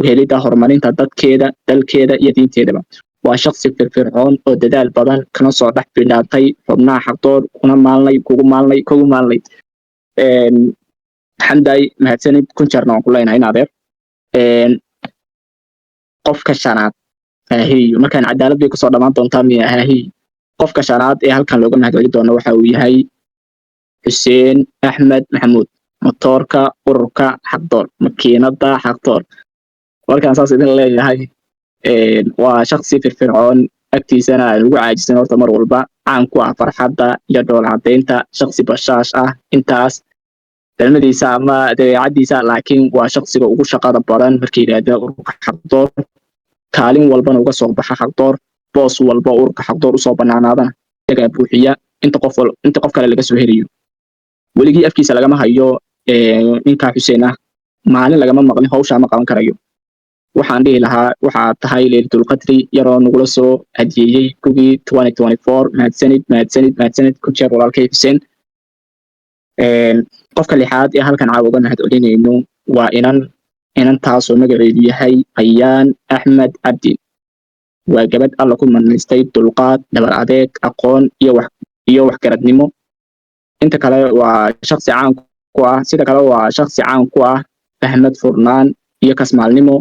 helidda horumarinta dadkeeda, dalkeeda iyo diinteedaba. Waa shaqsi firfircoon oo dadaal badan, kana soo dhex bilaabtay xubnaha Xaqdoor, kuna maalnay, kugu maalnay, kugu maalnay. Xamday, mahadsanid kun jeerna waan ku leenahay in adeer. Qofka shanaad, haahiyo, markaan cadaalad bay kusoo dhammaan doontaa miya? Haahiy, qofka shanaad ee halkan looga mahad celin doono waxa uu yahay Xuseen Axmed Maxamuud, motoorka ururka Xaqdoor, makiinada Xaqdoor. Markaan saas idin leeyahay, waa shaksi firfircoon, agtiisana aan ugu caajisan horta, mar walba caan ku ah farxadda iyo dhool caddaynta, shaksi bashaash ah. Intaas dalmadiisa ama dabeecadiisa, laakiin waa shaksiga ugu shaqada badan markay yidhaahda ururka Xaqdoor, kaalin walbana uga soo baxa Xaqdoor. Boos walba ururka Xaqdoor usoo banaanaadana isagaa buuxiya inta qof inta qof kale laga soo helayo. Weligii afkiisa lagama hayo ninkaa Xuseen ah, maalin lagama maqlin hawshaa ma qaban karayo. Waxaan dhihi lahaa waxaa tahay Leylatulqadri yaroo nagula soo hadiyeeyey gugii 2024. Mahadsanid, mahadsanid, mahadsanid ku jeer, walaalkay Xuseen. Qofka lixaad ee halkan caawa uga mahad celinayno waa inan, inantaasoo magaceedu yahay Ayaan Axmed Cabdi. Waa gabadh Alla ku manaystay dulqaad, dhabar adeeg, aqoon iyo wax iyo waxgaradnimo. Inta kale waa shaksi caan ku ah, sida kale waa shaksi caan ku ah fahmad furnaan iyo kasmaalnimo.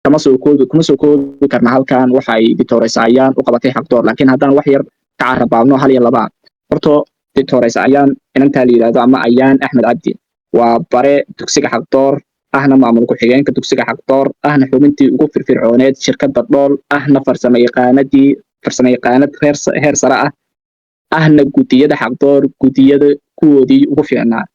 Kama soo koobi, kuma soo koobi karna halkan waxa ay Dictores Ayaan u qabatay Xaqdoor, laakiin haddaan wax yar ka carabaabno, hal iyo laba. Horto Dictores Ayaan, inantaa la yidhaahdo ama Ayaan Axmed Cabdi, waa bare dugsiga Xaqdoor, ahna maamul ku-xigeenka dugsiga Xaqdoor, ahna xubintii ugu firfircooneed shirkadda Dhool, ahna farsamo yaqaanadii, farsamo yaqaanad reer heer sare ah, ahna guddiyada Xaqdoor guddiyada kuwoodii ugu fiicnaa.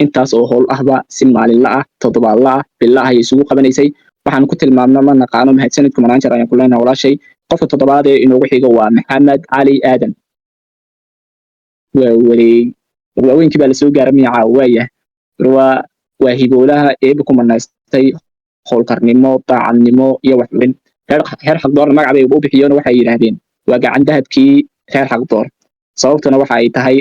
Intaas oo howl ahba si maalinla ah, toddobaadla ah, bila ah ayay isugu qabanaysay. Waxaan ku tilmaamna ma naqaano. Mahadsanid kumanaan jeer ayaan ku leenahay, walaashay. Qofka toddobaad ee inoogu xigo waa Maxamed Cali Aadan. Waa wareeg waaweynkii baa lasoo gaara miya? Waayah, waa hiboolaha Eebe ku manaystay howlkarnimo, daacadnimo iyo wax xulin. Reer Xaqdoorna magac bay u bixiyeen, waxay yidhaahdeen waa gacan dahabkii reer Xaqdoor. Sababtuna waxa ay tahay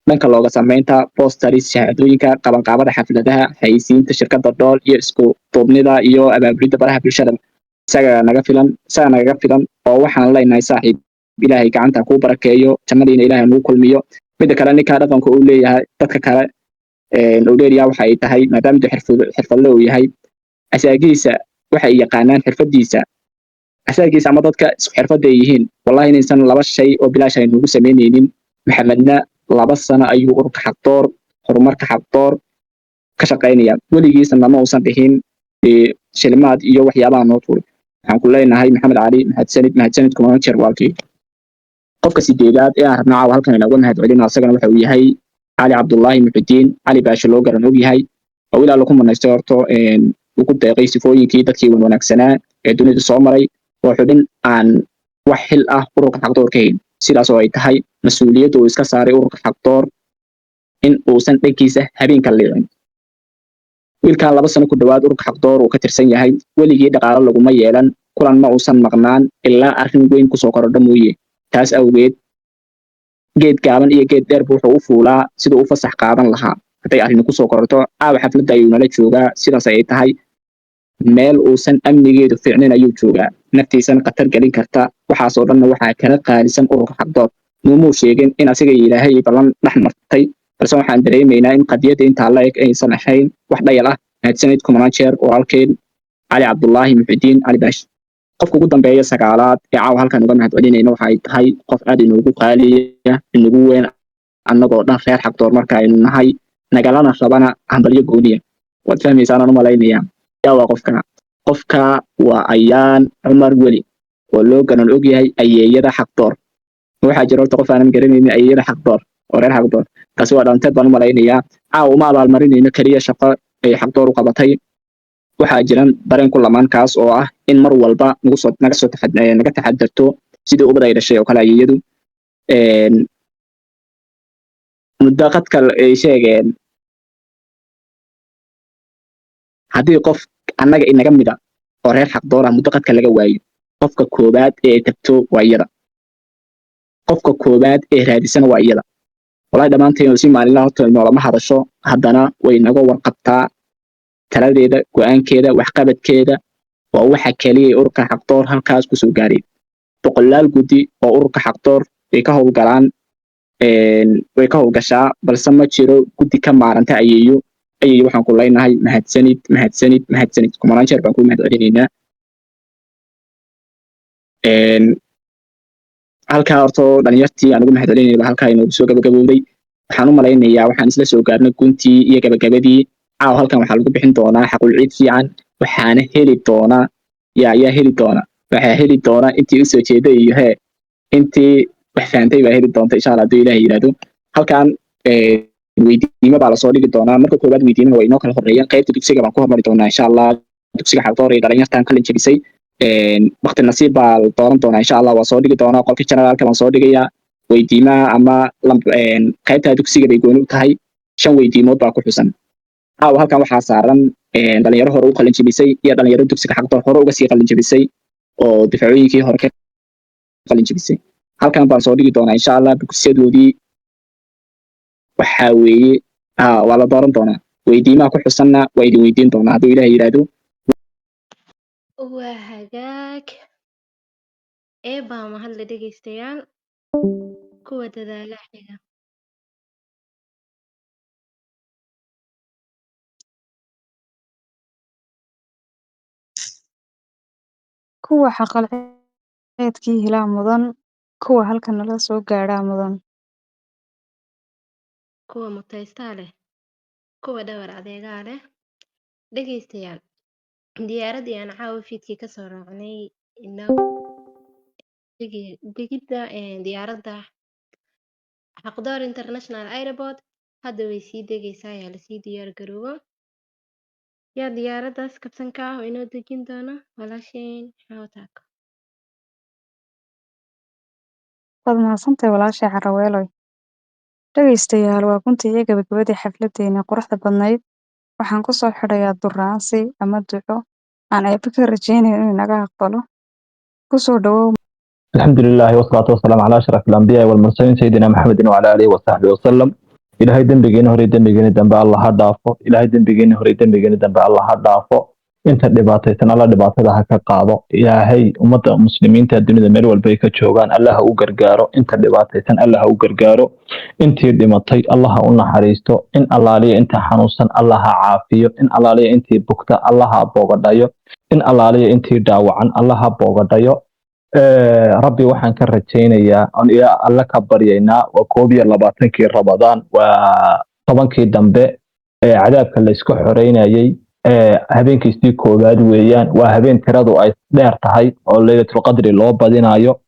dhanka looga samaynta posteris, shahaadooyinka, qabanqaabada xafladaha, xayeysiinta shirkadda Dhool iyo isku duubnida iyo abaabulidda baraha bulshada. Isaga naga filan, isaga nagaga filan. Oo waxaan leenahay, saaxiib, Ilaahay gacanta kuu barakeeyo, jannadiina Ilaahay nagu kulmiyo. Midda kale, ninka dhaqanka uu leeyahay dadka kale uu dheeriyaa waxa ay tahay, maadaama uu xirfadle uu yahay, asaagiisa waxay yaqaanaan xirfadiisa. Asaagiisa ama dadka isku xirfadda ay yihiin, wallahi inaysan laba shay oo bilaash ay nugu samaynaynin. Maxamedna 2 sano ayuu ururka Xaqdoor, horumarka Xaqdoor ka shaqaynaya. Weligiisna nama uusan dhihin shilimaad iyo waxyaabaha noo tuuray. Waxaan ku leenahay, Maxamed Cali, mahadsanid, mahadsanid kumana jeer, walaalkii. Qofka sideedaad ee aan rabnaa caawa halkan inooga mahad celino asagana waxa uu yahay Cali Cabdullaahi Muxidiin, Cali Baashe loo garan og yahay, oo wiil Alla ku manaystay horto ugu deeqay sifooyinkii dadkii wan wanaagsanaa ee dunida soo maray, oo xubin aan wax xil ah ururka Xaqdoor ka hayn. Sidaas oo ay tahay, mas-uuliyadda uu iska saaray ururka Xaqdoor in uusan dhankiisa habeenka liicin. Wiilkan 2 sano ku dhowaad ururka Xaqdoor uu ka tirsan yahay, weligii dhaqaalo laguma yeelan, kulan ma uusan maqnaan ilaa arrin weyn kusoo korodho mooye. Taas awgeed geed gaaban iyo geed dheerba wuxuu u fuulaa siduu u fasax qaadan lahaa hadday arrini kusoo kororto. Caawa xafladda ayuu nala joogaa. Sidaas ayay tahay, meel uusan amnigeedu fiicnin ayuu joogaa, naftiisana khatar gelin karta. Waxaasoo dhanna waxaa kala qaalisan ururka Xaqdoor. Nuumuu sheegin in asiga Ilaahay ballan dhex martay, balse waxaan dareemaynaa in qadiyadda intaa la eg aysan ahayn wax dhayal ah. Mahadsanid kumanaan jeer, walaalkeen Cali Cabdullaahi Muxidiin, Cali Baash. Qofka ugu dambeeya, sagaalaad ee caawa halkan uga mahad celinayna waxa ay tahay qof aad inoogu qaaliya, inagu weyn. Annagoo dhan reer Xaqdoor marka aynu nahay, nagalana rabana hambalyo gooniya. Waad fahmaysaan aan u malaynayaa. Yaa waa qofka? Qofka waa Ayaan Cumar Weli, oo loo garan og yahay Ayeeyada Xaqdoor. Waxaa jira horta qof aanan garanaynin Ayeeyada Xaqdoor oo reer Xaqdoor. Taasi waa dhalanteed baan u malaynayaa. Caawa uma abaalmarinayno keliya shaqo ay Xaqdoor u qabatay. Waxaa jiran dareen ku lamaan, kaas oo ah in mar walba nagu soo naga soo naga taxadarto sidii ubad ay dhashay oo kale. Ayeeyadu muddo qadka ay sheegeen, haddii qof annaga inaga mida oo reer Xaqdoor ah muddo qadka laga waayo, qofka koowaad ee ay tagto waa iyada, qofka koowaad ee raadisana waa iyada. Walahi, dhammaanteen si maalinlaha horta noolama hadasho, haddana way naga warqabtaa. Taladeeda, go-aankeeda, waxqabadkeeda waa waxa keliya ee ururka Xaqdoor halkaas kusoo gaaray. Boqolaal guddi oo ururka Xaqdoor way ka howlgalaan, way ka howlgashaa, balse ma jiro guddi ka maaranta Ayeeyo. Ayeeyo, waxaan ku leenahay mahadsanid, mahadsanid, mahadsanid. Kumanaan jeer baan kuu mahad celinaynaa. Halkaa horto dhalinyartii aan ugu mahad celinayna baa halkaa inoogu soo gabagabowday. Waxaan u malaynayaa waxaan isla soo gaarnay guntii iyo gabagabadii. Caawa halkan waxaa lagu bixin doonaa xaqul ciid fiican. Waxaana heli doona, yaa heli doona? Waxaa heli doona intii usoo jeeday iyo hee intii wax fahantay baa heli doonta, insha Allah, hadduu Ilaahay yidhaahdo. Halkan weydiimo baa lasoo dhigi doonaa. Marka koowaad weydiimaha waa inoo kala horeeyaan. Qaybta dugsiga baan ku hormari doonaa, insha Allah. Dugsiga Xaqdoor iyo dhalinyartan qalin jebisay, waqti nasiib baa la dooran doonaa, insha Allah. Waa soo dhigi doonaa, qolka generaalka baan soo dhigayaa weydiimaha ama qaybta dugsiga bay gooni u tahay. 5 weydiimood baa ku xusan. Caawa halkan waxaa saaran dhalinyaro hore u qalin jebisay iyo dhalinyaro dugsiga Xaqdoor hore uga sii qalin jebisay oo difacooyinkii hore ka qalin jebisay. Halkan baan soo dhigi doonaa, insha Allah, bugsiyadoodii. Waxaa weeye ha, waa la dooran doonaa. Weydiimaha ku xusanna waa idin weydiin doonaa, hadduu Ilaahay yidhaahdo. Waa hagaag, eebaa mahadle. Dhegaystayaal, kuwa dadaala xiga. Kuwa xaqal-ceedkii helaa mudan, kuwa halkan nala soo gaadhaa mudan. Kuwa mutaystaa leh, kuwa dhawar adeegaa leh. Dhegaystayaal, diyaaradii aan caawa fiidkii kasoo raacnay degidda diyaaradda Xaqdoor International Airport hadda way sii degaysaa. Yaa lasii diyaar garoobo. Yaa diyaaraddaas kabtanka ah oo inoo dejin doona? Walaasheen Xaawo Taako. Waad mahadsantahay, walaashay Caraweeloy. Dhegaystayaal, waa guntii iyo gabagabadii xafladeena quruxda badnayd. Waxaan kusoo xidhayaa duraansi ama duco aan Eebbe ka rajeynayo inuu inaga aqbalo. Kusoo dhawow. الحمد لله والصلاة والسلام على أشرف الأنبياء والمرسلين، سيدنا محمد وعلى آله وصحبه وسلم. Ilaahay dembigeena hore, dembigeena dambe Allah ha dhaafo. Ilaahay dembigeena hore, dembigeena dambe Allah ha dhaafo. Inta dhibaataysan Alla dhibaatada ha ka qaado. Ilaahay ummadda muslimiinta dunida meel walba ay ka joogaan Allah ha u gargaaro. Inta dhibaataysan Allah ha u gargaaro. Intii dhimatay Allah ha u naxariisto. In allaaliya inta xanuunsan Allah ha caafiyo. In allaaliya intii bugta Allah ha boogadhayo. In allaaliya intii dhaawacan Allah ha boogadhayo. Rabbi waxaan ka rajaynayaa oon ilaa Alle ka baryaynaa, waa 21-kii Ramadaan, waa 10-kii dambe ee cadaabka la isku xoreynayay, habeenkiisii koowaad weeyaan. Waa habeen tiradu ay dheer tahay oo Leylatulqadri loo badinayo.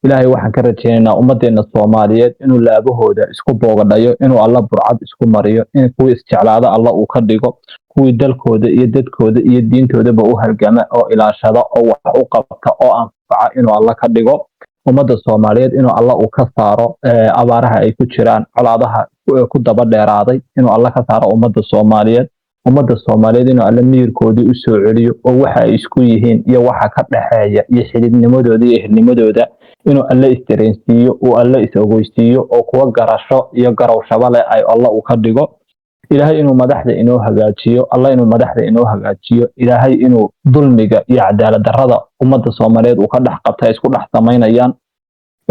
Ilaahay waxaan ka rajaynaynaa ummaddeena Soomaaliyeed inuu laabahooda isku boogadhayo, inuu Alla burcad isku mariyo, in kuwii isjeclaada Alla uu ka dhigo, kuwii dalkooda iyo dadkooda iyo diintoodaba u halgama oo ilaashada oo wax u qabta oo anfaca inuu Alla ka dhigo. Ummadda Soomaaliyeed inuu Alla uu ka saaro abaaraha ay ku jiraan, colaadaha ku daba dheeraaday inuu Alla ka saaro ummadda Soomaaliyeed. Ummadda Soomaaliyeed inuu Alla miyirkoodii u soo celiyo oo waxa ay isku yihiin iyo waxa ka dhexeeya iyo xididnimadooda iyo ehelnimadooda inuu Alle isdareensiiyo, uu Alle is ogeysiiyo oo kuwa garasho iyo garowshaba leh ay Alla uu ka dhigo. Ilaahay inuu madaxda inoo hagaajiyo, Alla inuu madaxda inoo hagaajiyo. Ilaahay inuu dulmiga iyo cadaalad darrada ummadda Soomaaliyeed uu ka dhex qabta ay isku dhex samaynayaan,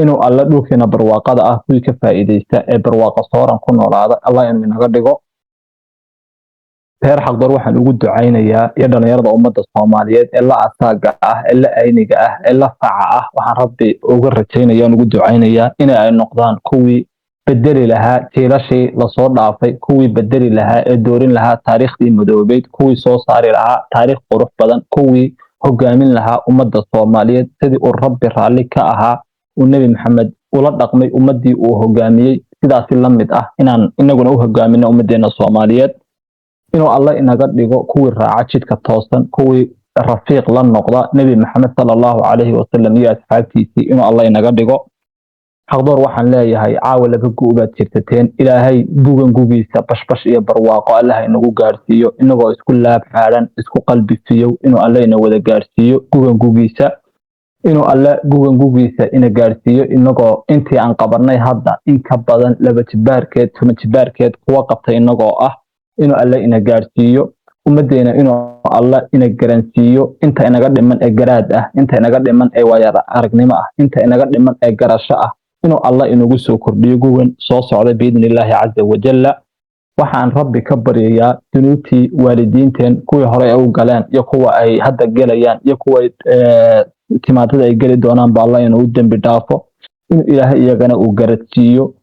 inuu Alla dhulkeena barwaaqada ah kuwii ka faa'iidaysta ee barwaaqo sooran ku noolaada Allah inuu inaga dhigo. Reer Xaqdoor waxaan ugu ducaynayaa iyo dhalinyarada ummadda Soomaaliyeed ee la asaaga ah, ee la ayniga ah, ee la faca ah, waxaan Rabbi uga rajaynaya, ugu ducaynayaa in ay noqdaan kuwii Bedeli lahaa jiilashii lasoo dhaafay, kuwii bedeli lahaa ee doorin lahaa taariikhdii madoobeyd, kuwii soo saari lahaa taariikh qurux badan, kuwii hogaamin lahaa ummadda Soomaaliyeed sidii uu Rabbi raalli ka ahaa, uu Nebi Maxamed ula dhaqmay ummaddii uu hogaamiyey, sidaasi la mid ah inaan inaguna u hogaamino ummaddeena Soomaaliyeed. Inuu Alle inaga dhigo kuwii raaca jidka toosan, kuwii rafiiq la noqda Nebi Maxamed sala Allahu calayhi wasalam iyo asxaabtiisii, inuu Alle inaga dhigo. Xaqdoor waxaan leeyahay, caawa laba gu baad jirtateen. Ilaahay gugan gugiisa bashbash iyo barwaaqo Allaha inagu gaadhsiiyo, inagoo isku laab xaadhan, isku qalbi fiyow, inuu Alle ina wada gaadhsiiyo gugan gugiisa, inuu Alle gugan gugiisa ina gaadhsiiyo inagoo intii aan qabanay hadda in ka badan 2 jibaarkeed, 10 jibaarkeed kuwa qabtay inagoo ah, inuu Alle ina gaadhsiiyo. Ummaddeena inuu Alle ina garansiiyo inta inaga dhiman ee garaad ah, inta inaga dhiman ee waayo aragnimo ah, inta inaga dhiman ee garasho ah, inuu Alle inagu soo kordhiyo gugan soo socda biidni Illaahi caza wajalla. Waxaan Rabbi ka baryayaa dunuubtii waalidiinteen, kuwii hore ay u galeen iyo kuwa ay hadda gelayaan iyo kuwa timaadada ay geli doonaan ba, Alla inuu u dembi dhaafo, inuu Ilaahay iyagana uu garadsiiyo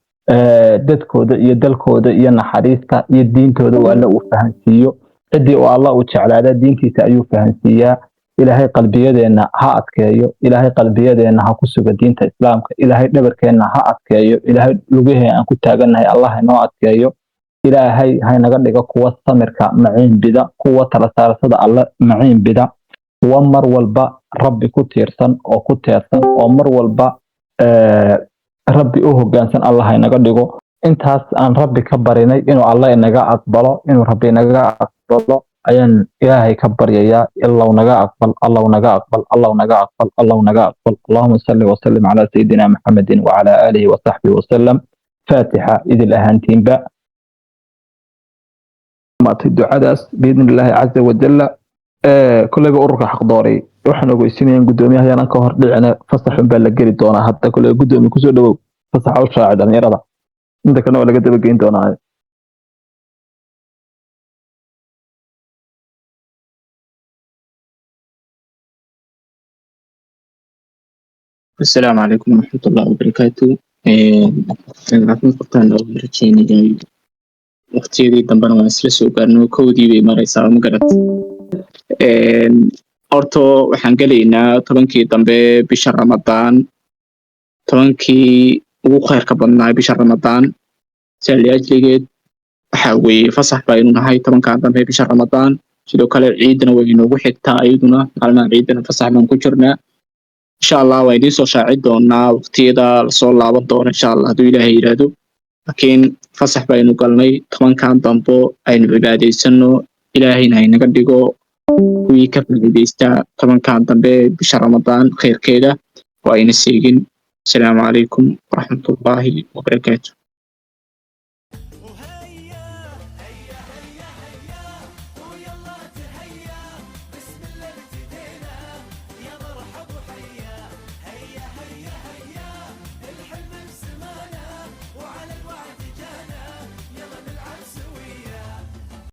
dadkooda iyo dalkooda iyo naxariista iyo diintooda uu Alle uu fahansiiyo. Ciddii uu Alla uu jeclaada diintiisa ayuu fahansiiyaa. Ilaahay qalbiyadeenna ha adkeeyo, Ilaahay qalbiyadeenna ha ku suga diinta Islaamka, Ilaahay dhabarkeenna ha adkeeyo, Ilaahay lugahee aan ku taagannahay Allah inoo adkeeyo. Ilaahay ha inaga dhigo kuwa samirka maciin bida, kuwa tala saarasada Alle maciin bida, kuwa mar walba Rabbi ku tiirsan oo ku teersan oo mar walba Rabbi u hoggaansan Allah ha inaga dhigo. Intaas aan Rabbi ka barinay inuu Alle inaga aqbalo, inuu Rabbi inaga aqbalo ayaan Ilaahay ka baryayaa. Allow naga aqbal, Allow naga aqbal, Allow naga aqbal, Allow naga aqbal. Allahuma salli wasallim calaa sayidina Maxamedin wacalaa aalihi wasaxbihi wasalam. Faatixa idil ahaantiinba maatay ducadaas biidni Illaahi caza wajalla. Kolleyba ururka Xaqdooray waxaan ogeysinayaan guddoomiyaha yaanan ka hor dhicina, fasax unbaa la geli doonaa hadda. Kolleyba guddoomiye kusoo dhawow, fasaxa u shaaci dhalinyarada, inta kalena waa laga dabageyn doonaa. Asalaamu calaykum waraxmatullahi wabarakaatu. Caafimaad qabtaan oo rajeynayay, waqtiyadii dambena waan isla soo gaarno, 1dii bay maraysaa, ma garat. Horto waxaan gelaynaa 10kii dambe bisha Ramadaan, 10kii ugu khayrka badnaa bisha Ramadaan. Sidaa liajligeed waxa weeye fasax baynu nahay 10kan dambe bisha Ramadaan. Sidoo kale ciidana way inoogu xigtaa iyaduna, maalmaha ciidana fasax baan ku jirnaa. Insha Allah waan idiin soo shaaci doonaa waqtiyada lasoo laaban doono, insha Allah hadduu Ilaahay yidhaahdo. Laakiin fasax baynu galnay 10kan dambo, aynu cibaadaysano, Ilaahayna haynaga dhigo kuwii ka faa'iidaysta 10kan dambe bisha Ramadaan khayrkeeda oo ayna seegin. Asalaamu calaykum waraxmatullaahi wabarakaatu.